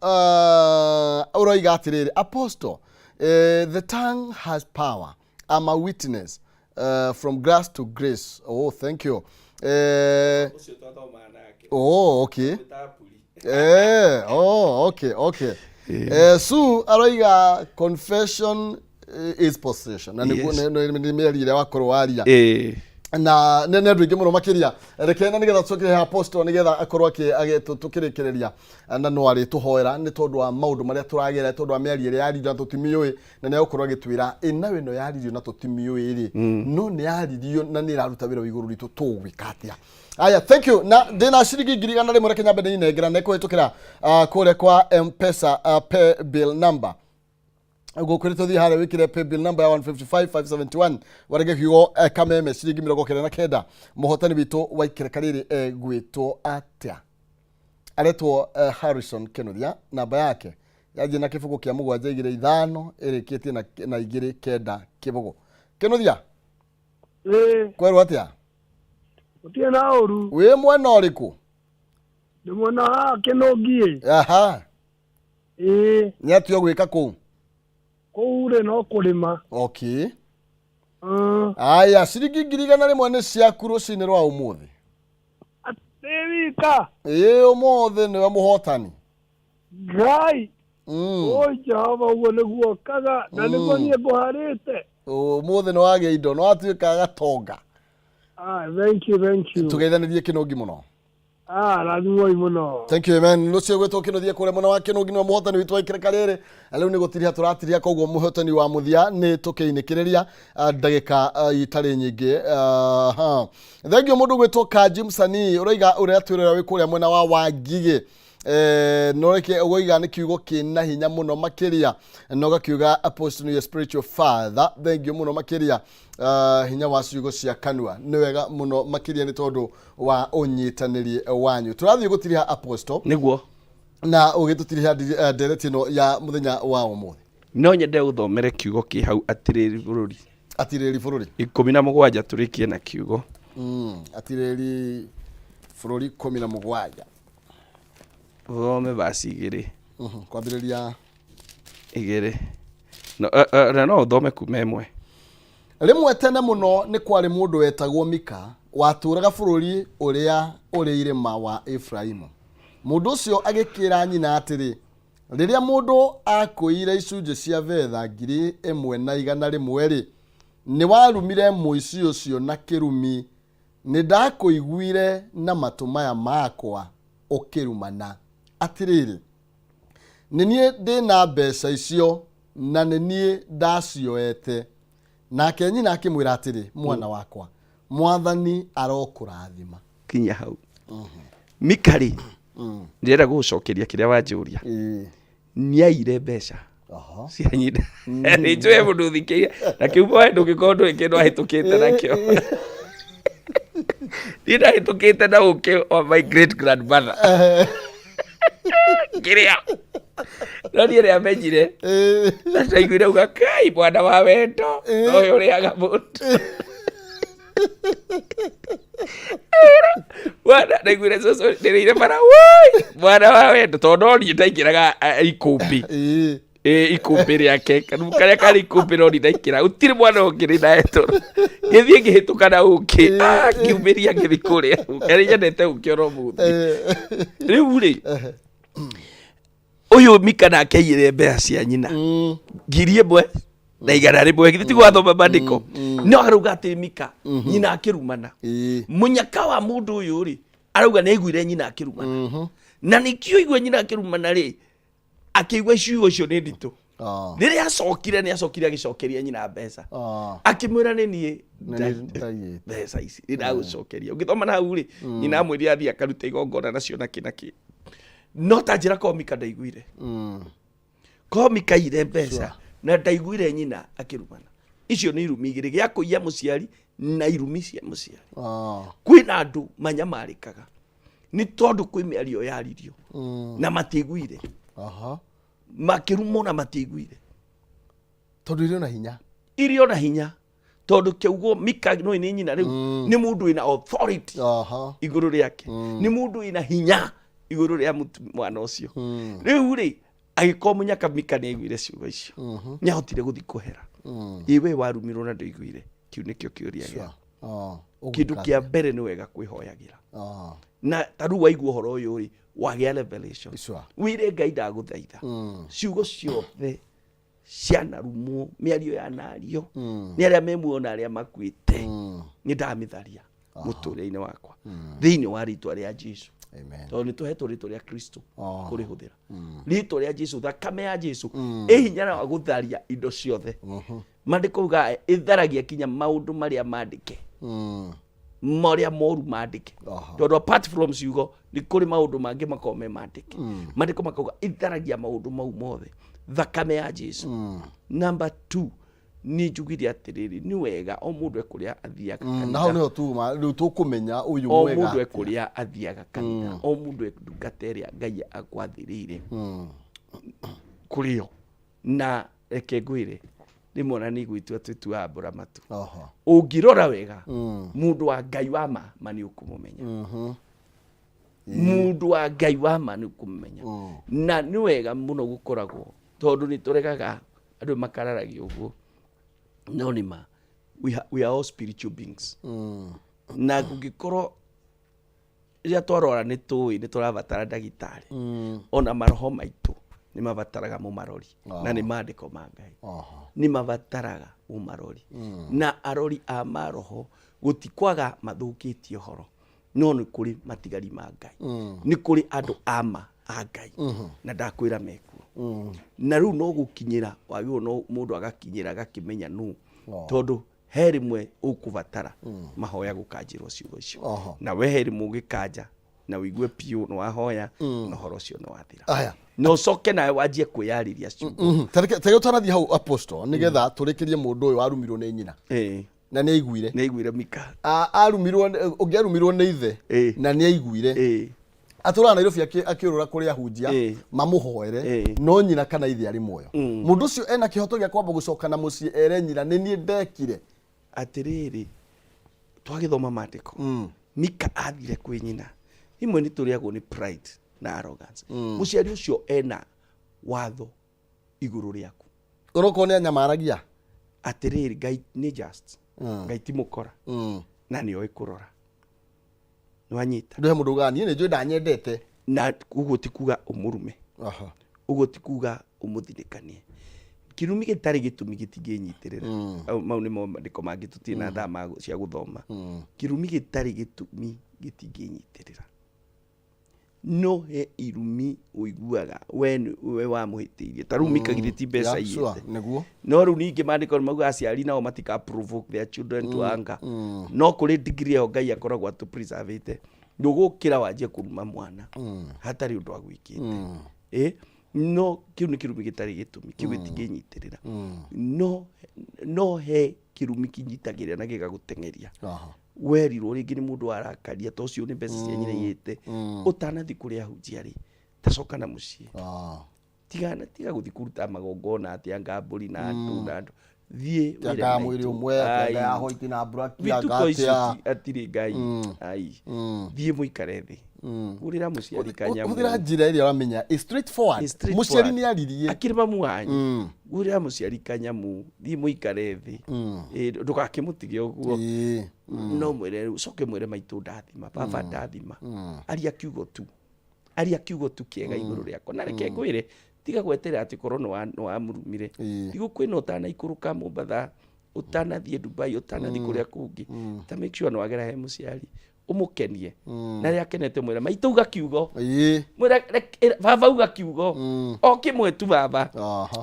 ũroiga atĩrĩrĩ, Apostle, the tongue has power. I'm a witness from grass to grace. Oh, thank you. Oh, okay. Oh, okay. Su aroiga confession is possession na nĩguo nĩ mĩario ĩrĩa wakorwo waria na nĩ andũ aingĩ mũno makĩria. Reke na nĩgetha tũcoke Apostle nĩgetha akorwo tũkĩrĩkĩrĩria na no arĩtũhoera nĩ tondũ wa maũndũ marĩa tũragera, tondũ wa mĩario ĩrĩa yaririo na tũtimĩũĩ, na nĩ egũkorwo agĩtwĩra ĩnayo ĩno yaririo na tũtimĩũĩ rĩ, no nĩ yaririo na nĩ ĩraruta wĩra wa igũrũ ritũ, tũgwĩka atĩa? Aya, thank you. Na ndĩna ciringi 100,000, reke nyambe ndĩinengera na ĩkũhĩtũkĩra kũrĩa kwa M-Pesa pay bill number. Gũkwĩrĩ tũthiĩ harĩa wĩkĩre pay bill number ya 155571, warege kiugo Kameme, ciringi 99. Mũhotani witũ wa ikereka rĩrĩ egwĩtwo atĩa? Aretwo Harrison Kenuthia, namba yake yanjia na kĩbũgũ kĩa 7 2 5, ĩrĩkĩtie na 2 9 kĩbũgũ. Kenuthia, kwerwo atĩa? Gũtirĩ na ũru. Wĩ mwena ũrĩkũ? Ndĩ mwena wa Kĩnũngiĩ. Aha. Nĩ atĩa ũgwĩka kũu? Kũu rĩ, no kũrĩma. Okay. Aya, ciringi 100,000 nĩ ciaku rũcinĩ rwa ũmũthĩ. Atĩ wika? Ĩĩ, ũmũthĩ nĩwe mũhotani. Ngai! Oi Jehova, ũguo nĩguo kaga na nĩguo niĩ ngũharĩte. Ũmũthĩ nĩ wagĩa indo, nĩ watuĩka gatonga. Ah, thank you, thank you. Tũgeithanĩrie Kĩnũngi mũno. Ah, rathimwoi mũno. Thank you, amen. Rũciũ gwĩtwo Kĩnũthia kũrĩa mwena wa Kĩnũngi nĩwe mũhotani witũ wa ikereka rĩrĩ. Na rĩu nĩ gũtiriha tũratiriha, koguo mũhotani wa mũthia nĩ tũkĩinĩkĩrĩria ndagĩka itarĩ nyingĩ. Ha. Thank you. Mũndũ gwĩtwo Kanji Msanii ũroiga ũrĩa twĩrora wĩ kũrĩa mwena wa Wangigĩ. No reke ũgoiga nĩ kiugo kĩna hinya mũno makĩria, na ũgakiuga Apostle nĩ your spiritual father. Thank you mũno makĩria. Hinya wa ciugo cia kanua nĩ wega mũno makĩria nĩ tondũ wa ũnyitanĩri wanyu. Tũrathiĩ gũtiriha, Apostle, Nĩguo. na ũgĩtũtiriha ndereti ĩno ya mũthenya wa ũmũthĩ. No nyende ũthomere kiugo kĩ hau, Atirĩrĩ Bũrũri. Atirĩrĩ Bũrũri. 17, tũrĩkie na kiugo. Atirĩrĩ Bũrũri 17. Ũthome vaci 2. Kwambĩrĩria 2. No, na no ũthome kuma 1. Rĩmwe tene mũno nĩ kwarĩ mũndũ wetagwo Mika watũũraga bũrũri ũrĩa ũrĩ irĩma wa Efiraimu. Mũndũ ũcio agĩkĩĩra nyina atĩrĩ, Rĩrĩa mũndũ aakũiire icunjĩ cia betha 1100-rĩ, nĩwarumire mũici ũcio na kĩrumi, nĩndakũiguire na matũ maya makwa ũkĩrumana. Atĩrĩrĩ, nĩ niĩ ndĩ na mbeca icio, na nĩ niĩ ndacioete. Nake nyina akĩmwĩra atĩrĩ, Mwana wakwa, Mwathani arokũrathima. Kinya hau Mika rĩ, ndĩrenda gũgũcokeria kĩrĩa wanjũria. Nĩaire mbeca cia nyina. Nĩ njũĩ mũndũ ũthikĩire na kĩu we ndũngĩkorwo ndũĩ kĩndũ ahĩtũkĩte nakĩo. Niĩ ndahĩtũkĩte na ũkĩ wa my great grandmother kĩrĩa, no niĩ rĩa menyire na ndaiguire uga kai mwana wa wendo noyo ũrĩaga mũndũ mwana. Ndaiguire cũcũ ndĩrĩire bara woi mwana wa wendo, tondũ no niĩ ndaingĩraga ikũmbĩ. Ĩ ikũmbĩ rĩake kanu karĩa karĩ ikũmbĩ, no niĩ ndaingĩra, gũtirĩ mwana ũngĩ rĩ nawe toro ngĩthiĩ ngĩhĩtũka na ũkĩ. Ngiumĩria ngĩthiĩ kũrĩa ũkĩ nyendete ũkĩ oro mũthĩ. Rĩu rĩ, ũyũ Mika nake aiyire mbeca cia nyina 1,100. Githĩ tiguo wathoma mandĩko? No arauga atĩ Mika nyina akĩrumana. Mũnyaka wa mũndũ ũyũ rĩ, arauga nĩ aiguire nyina akĩrumana, na nĩkĩo igua nyina akĩrumana rĩ, akĩigua ciugo icio nĩ nditũ. Rĩrĩa acokire, nĩ acokire agĩcokeria nyina mbeca, akĩmwĩra nĩ niĩ ndaiyĩte. Mbeca ici nĩ ndagũcokeria. Ũngĩthoma na hau rĩ, nyina amwĩrire athiĩ akarute igongona nacio nakĩ nakĩ, no ta njĩra korwo Mika ndaiguire, korwo Mika aiyire mbeca na ndaiguire nyina akĩrumana. Icio nĩ irumi igĩrĩ, gĩa kũiya mũciari na irumi cia mũciari. Kwĩna andũ manyamarĩkaga nĩ tondũ kwĩ mĩario yaririo na matiiguire, makĩrumwo na matiiguire. Tondũ irĩ na hinya. Irio na hinya, tondũ kĩaugwo Mika no nĩ nyina rĩu nĩ mũndũ wĩna authority igũrũ rĩake, nĩ mũndũ wĩna hinya igũrũ rĩa mwana ũcio. Rĩu rĩ, agĩkorwo mũnyaka Mika nĩ aiguire ciugo icio, nĩ ahotire gũthiĩ kũhera. Ĩ we warumirwo na ndũiguire? Kĩu nĩkĩo kĩũria gĩa kĩndũ kĩa mbere. Nĩ wega kwĩhoyagĩra na ta rĩu waigua ũhoro ũyũ rĩ, wagĩa revelation, wĩre Ngai, ndagũthaitha, ciugo ciothe cianarumwo, mĩario yanario nĩ arĩa me muoyo na arĩa makuĩte, nĩ ndamĩtharia mũtũrĩre-inĩ wakwa thĩinĩ wa rĩtwa rĩa Jesu. Amen. Tondũ nĩ tũhetwo rĩtwa rĩa Kristo kũrĩhũthĩra, rĩtwa rĩa Jesu, thakame ya Jesu ĩ hinya wa gũtharia indo ciothe. Mandĩko uga ĩtharagia kinya maũndũ marĩa mandĩke, marĩa moru mandĩke. Tondũ apart from ciugo, nĩ kũrĩ maũndũ mangĩ makoragwo me mandĩke. Mandĩko makauga ĩtharagia maũndũ mau mothe, thakame ya Jesu. Number two, nĩ njugire atĩrĩrĩ, nĩ wega o mũndũ ekũrĩa athiaga Na hau kanitha. Nĩho tuma rĩu tũkũmenya ũyũ O mwega mũndũ atĩa. ekũrĩa athiaga kanitha, o mũndũ ndungata ĩrĩa Ngai akwathĩrĩire kũrĩo. Na reke ngwĩre, rĩmwe ona nĩ gwĩtua twĩtuaga mbũra matu. Ũngĩrora wega, mũndũ wa Ngai wa ma ma nĩ ũkũmũmenya. Mũndũ wa Ngai wa ma nĩ ũkũmũmenya. Na nĩ wega mũno gũkoragwo, tondũ nĩ tũregaga andũ makararagia ũguo, no nĩ ma we are all spiritual beings. Na kũngĩkorwo rĩrĩa twarwara nĩ tũĩ nĩ tũrabatara ndagĩtarĩ, ona maroho maitũ nĩ mabataraga mũmarori, na nĩ maandĩko ma Ngai nĩ mabataraga mũmarori. Na arori a maroho gũtikwaga mathũkĩtie ũhoro, no nĩ kũrĩ matigari ma Ngai, nĩ kũrĩ andũ ama a Ngai, na ndakwĩra mekuo. Na rĩu no gũkinyĩra wagĩrĩirwo, no mũndũ agakinyĩra agakĩmenya nũ, tondũ he rĩmwe ũkũbatara mahoya gũkanjĩrwo ciugo icio. Na we he rĩmwe ũgĩkanja na ũigue piũ nĩ wahoya na ũhoro ũcio nĩ wathira, Aya. na ũcoke nawe wanjie kwĩyarĩria ciugo. Tareke ũtanathiĩ hau, apostle, nĩgetha tũrĩkĩrie mũndũ ũyũ warumirwo nĩ nyina na nĩ aiguire. Nĩ aiguire Mika. Arumirwo, ũngĩ arumirwo nĩ ithe na nĩ aiguire, atũraga Nairobi akĩũrũra kũrĩ ahunjia mamũhoere, no nyina kana ithe arĩ muoyo. Mũndũ ũcio ena kĩhoto gĩa kwamba gũcoka na mũciĩ ere nyina, nĩ niĩ ndekire? Atĩrĩrĩ, twagĩthoma maandĩko, Mika athire kwĩ nyina. Imwe nĩ tũrĩagwo nĩ pride na arrogance. Mũciari ũcio ena watho igũrũ rĩaku. Ũrokorwo nĩ anyamaragia. Atĩrĩrĩ, Ngai nĩ just. Ngai ti mũkora na nĩ oĩ kũrora. Nĩwanyita? Ndũhe mũndũ ugaga niĩ nĩ njũĩ ndanyendete. Na ũguo ti kuga ũmũrume. Ũguo ti kuga ũmũthinĩkanie. Kĩrumi gĩtarĩ gĩtũmi gĩtingĩnyitĩrĩra. Mau nĩmo maandĩko mangĩ tũtirĩ na thaa cia gũthoma. Kĩrumi gĩtarĩ gĩtũmi gĩtingĩnyitĩrĩra. No he irumi ũiguaga we we wamũhĩtĩirie, ta rĩu mikagire ti mbeca Yeah, sure, iyĩte. Nĩguo. No rĩu ningĩ maandĩko nĩ mauga aciari nao matika provoke their children to anger, no kũrĩ degree ĩyo Ngai akoragwo atũpreservĩte, ndũgũkĩra wanjie kũruma mwana hatarĩ ũndũ agwĩkĩte. No kĩu nĩ kĩrumi gĩtarĩ gĩtũmi, kĩu gĩtingĩnyitĩrĩra, no he kĩrumi kĩnyitagĩrĩra na gĩgagũteng'eria. Werirwo rĩngĩ nĩ mũndũ warakaria ta ũcio nĩ mbeca cia nyina iyĩte, ũtanathiĩ kũrĩa ahunjia rĩ, tacoka na mũciĩ. Tigana, tiga gũthiĩ kũruta magongona atĩ anga mbũri na andũ na andũ, thiĩ wĩre Anga ya mwĩrĩ maitũ. ũmwe, anga ya Ai. white na black, Vituko anga icio atĩa. Atirĩ Ngai. Ai, thiĩ mũikare thĩ, gũrĩra mũciari kanyamũ. Hũthĩra njĩra ĩrĩa ũramenya ĩ straightforward. Ĩ straightforward. Mũciari nĩ aririe. Akĩrĩ mamu wanyu, gũrĩra mũciari kanyamũ, thiĩ mũikare thĩ. Ndũgakĩmũtige ũguo. No mwĩre rĩu, coke mwĩre maitũ ndathima, baba ndathima, aria kiugo tu, aria kiugo tu kĩega igũrũ rĩakwa. Na reke ngwĩre, tiga gweterera atĩ korwo nĩ wamũrumire. Thigũkũ ĩno ũtanaikũrũka Mombatha, ũtanathiĩ Dubai, ũtanathiĩ kũrĩa kũngĩ, ta make sure nĩ wagera he mũciari, ũmũkenie, na rĩrĩa akenete mwĩre maitũ uga kiugo. Mwĩre baba uga kiugo o kĩmwe tu, baba.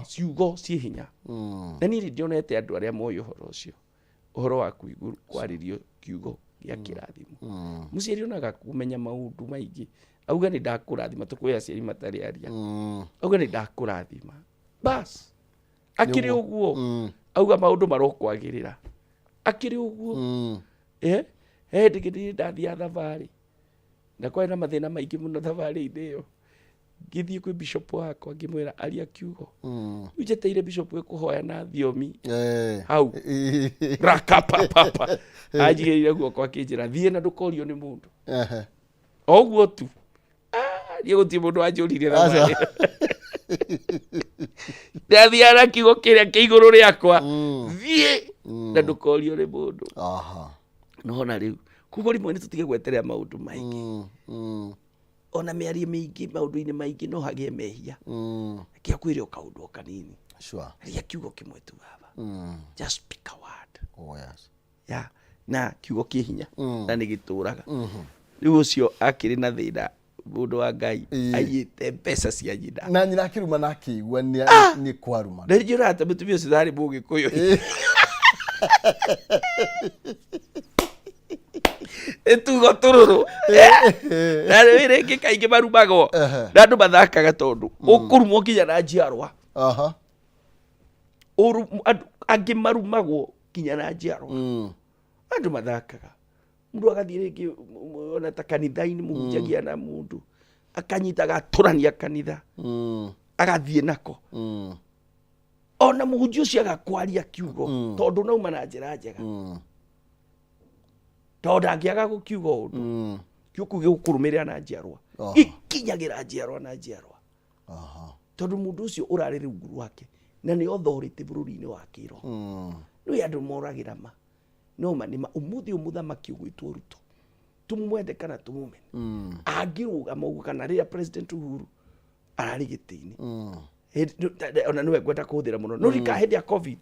Ciugo ciĩ hinya. Na niĩ nĩ ndionete andũ arĩa moĩ ũhoro ũcio, ũhoro wa kwarĩrio kiugo gĩa kĩrathimo. Mũciari onaga kũmenya maũndũ maingĩ, auga nĩ ndakũrathima, tũkwĩ aciari matarĩ aria, auga nĩ ndakũrathima, bas, akĩrĩ ũguo, auga maũndũ marokwagĩrĩra, akĩrĩ ũguo. He hĩndĩ niĩ ndathiaga thabarĩ na kwarĩ na mathĩna maingĩ mũno thabarĩ-inĩ ĩyo, ngĩthiĩ kwĩ bishop wakwa, ngĩmwĩra aria kiugo. Rĩu njeteire bishop ĩkũhoya na thiomi hau rakapapapa, anjigĩrĩire guoko akĩnjĩra, "Thiĩ na ndũkorio nĩ mũndũ." O ũguo tu. Ah, niĩ gũtirĩ mũndũ wanjũririe thabarĩ. Ndathiaga na kiugo kĩrĩa kĩ igũrũ rĩakwa, thiĩ na ndũkorio nĩ mũndũ. Nona rĩu koguo rĩmwe nĩ tũtige gweterera maũndũ maingĩ, ona mĩario mĩingĩ maũndũ-inĩ maingĩ no hagĩe mehia. Reke akwĩre o kaũndũ o kanini. Aria kiugo kĩmwe tu, baba. Just speak a word. Oh, yes. Ya na kiugo kĩ hinya na nĩ gĩtũraga. Rĩu ũcio akĩrĩ na thĩna, mũndũ wa Ngai, aiyĩte mbeca cia nyina. Na nyina akĩruma na akĩigua nĩ kwaruma. Na njũraga ta mũtumia ũcio ndarĩ mũgĩkũyũ, ĩtugo tũrũrũ na rĩu rĩngĩ kaingĩ marumagwo na andũ mathakaga, tondũ ũkũrumwo nginya na njiarwa. Andũ angĩ marumagwo nginya na njiarwa. Andũ mathakaga, mũndũ agathiĩ rĩngĩ ona ta kanitha-inĩ, mũhunjagia na mũndũ akanyita agatũrania kanitha, agathiĩ nako, ona mũhunjia ũcio agakwaria kiugo, tondũ nauma na njĩra njega, tondũ ndangĩaga gũkiuga ũndũ, kiugo kĩu gĩgũkũrũmĩrĩra na njiarwa, gĩkinyagĩra njiarwa na njiarwa, tondũ mũndũ ũcio ũrarĩ rungu rwake na nĩ authority bũrũri-inĩ wa kĩroho. Nĩ andũ moragĩra ma no ma nĩ ma. Ũmũthĩ ũyũ mũthamaki ũgwĩtwo Ruto, tũmwende kana tũmũmene, angĩrũgama ũguo, kana rĩrĩa President Uhuru ararĩ gĩtĩ-inĩ, ona nĩwe ngwenda kũhũthĩra mũno, no rika hĩndĩ ya COVID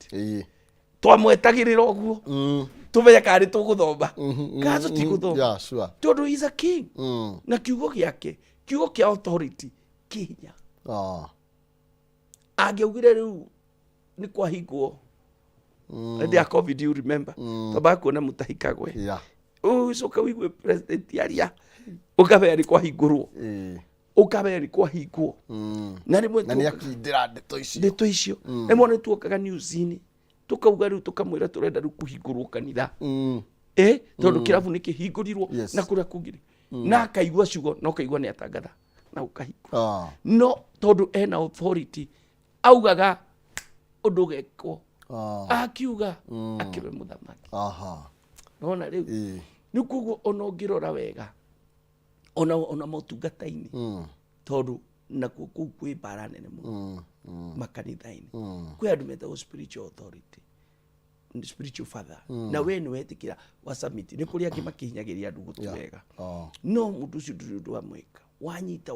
twamwetagĩrĩra ũguo, tũmenye kana nĩ tũgũthoma kana tũtigũthoma, tondũ he is a king, na kiugo gĩake, kiugo kĩa authority kĩ hinya. Angĩaugire rĩu nĩ kwahingwo hĩndĩ ya COVID, you remember, twambaga kuona mũtahikagwe, ũcoke ũigue president aria, ũkamenya nĩ kwahingũrwo, ũkamenya nĩ kwahingwo. Na rĩmwe Na nĩ akindĩra ndeto icio. Ndeto icio, rĩmwe nĩ tuokaga news-inĩ, tukauga rĩu, tũkamwĩra tũrenda rĩu kũhingũrwo kanitha, tondũ kĩrabu nĩ kĩhingũrirwo na kũrĩa kũngĩ, na akaigua ciugo na ũkaigua nĩ atangatha na ũkahingũra. No tondũ ena authority, augaga ũndũ ũgekwo. Akiuga akĩrwe mũthamaki. Nona rĩu nĩ koguo ona ũngĩrora wega, ona motungata-inĩ, tondũ nakuo kũu kwĩ mbara nene mũno makanitha-inĩ, kwĩ andũ metagwo spiritual authority, spiritual father, na we nĩ wetĩkĩra wa submit, nĩ kũrĩ angĩ makĩhinyagĩria andũ gũti wega. No mũndũ ũcio ndũrĩ ũndũ wa mwĩka wanyita.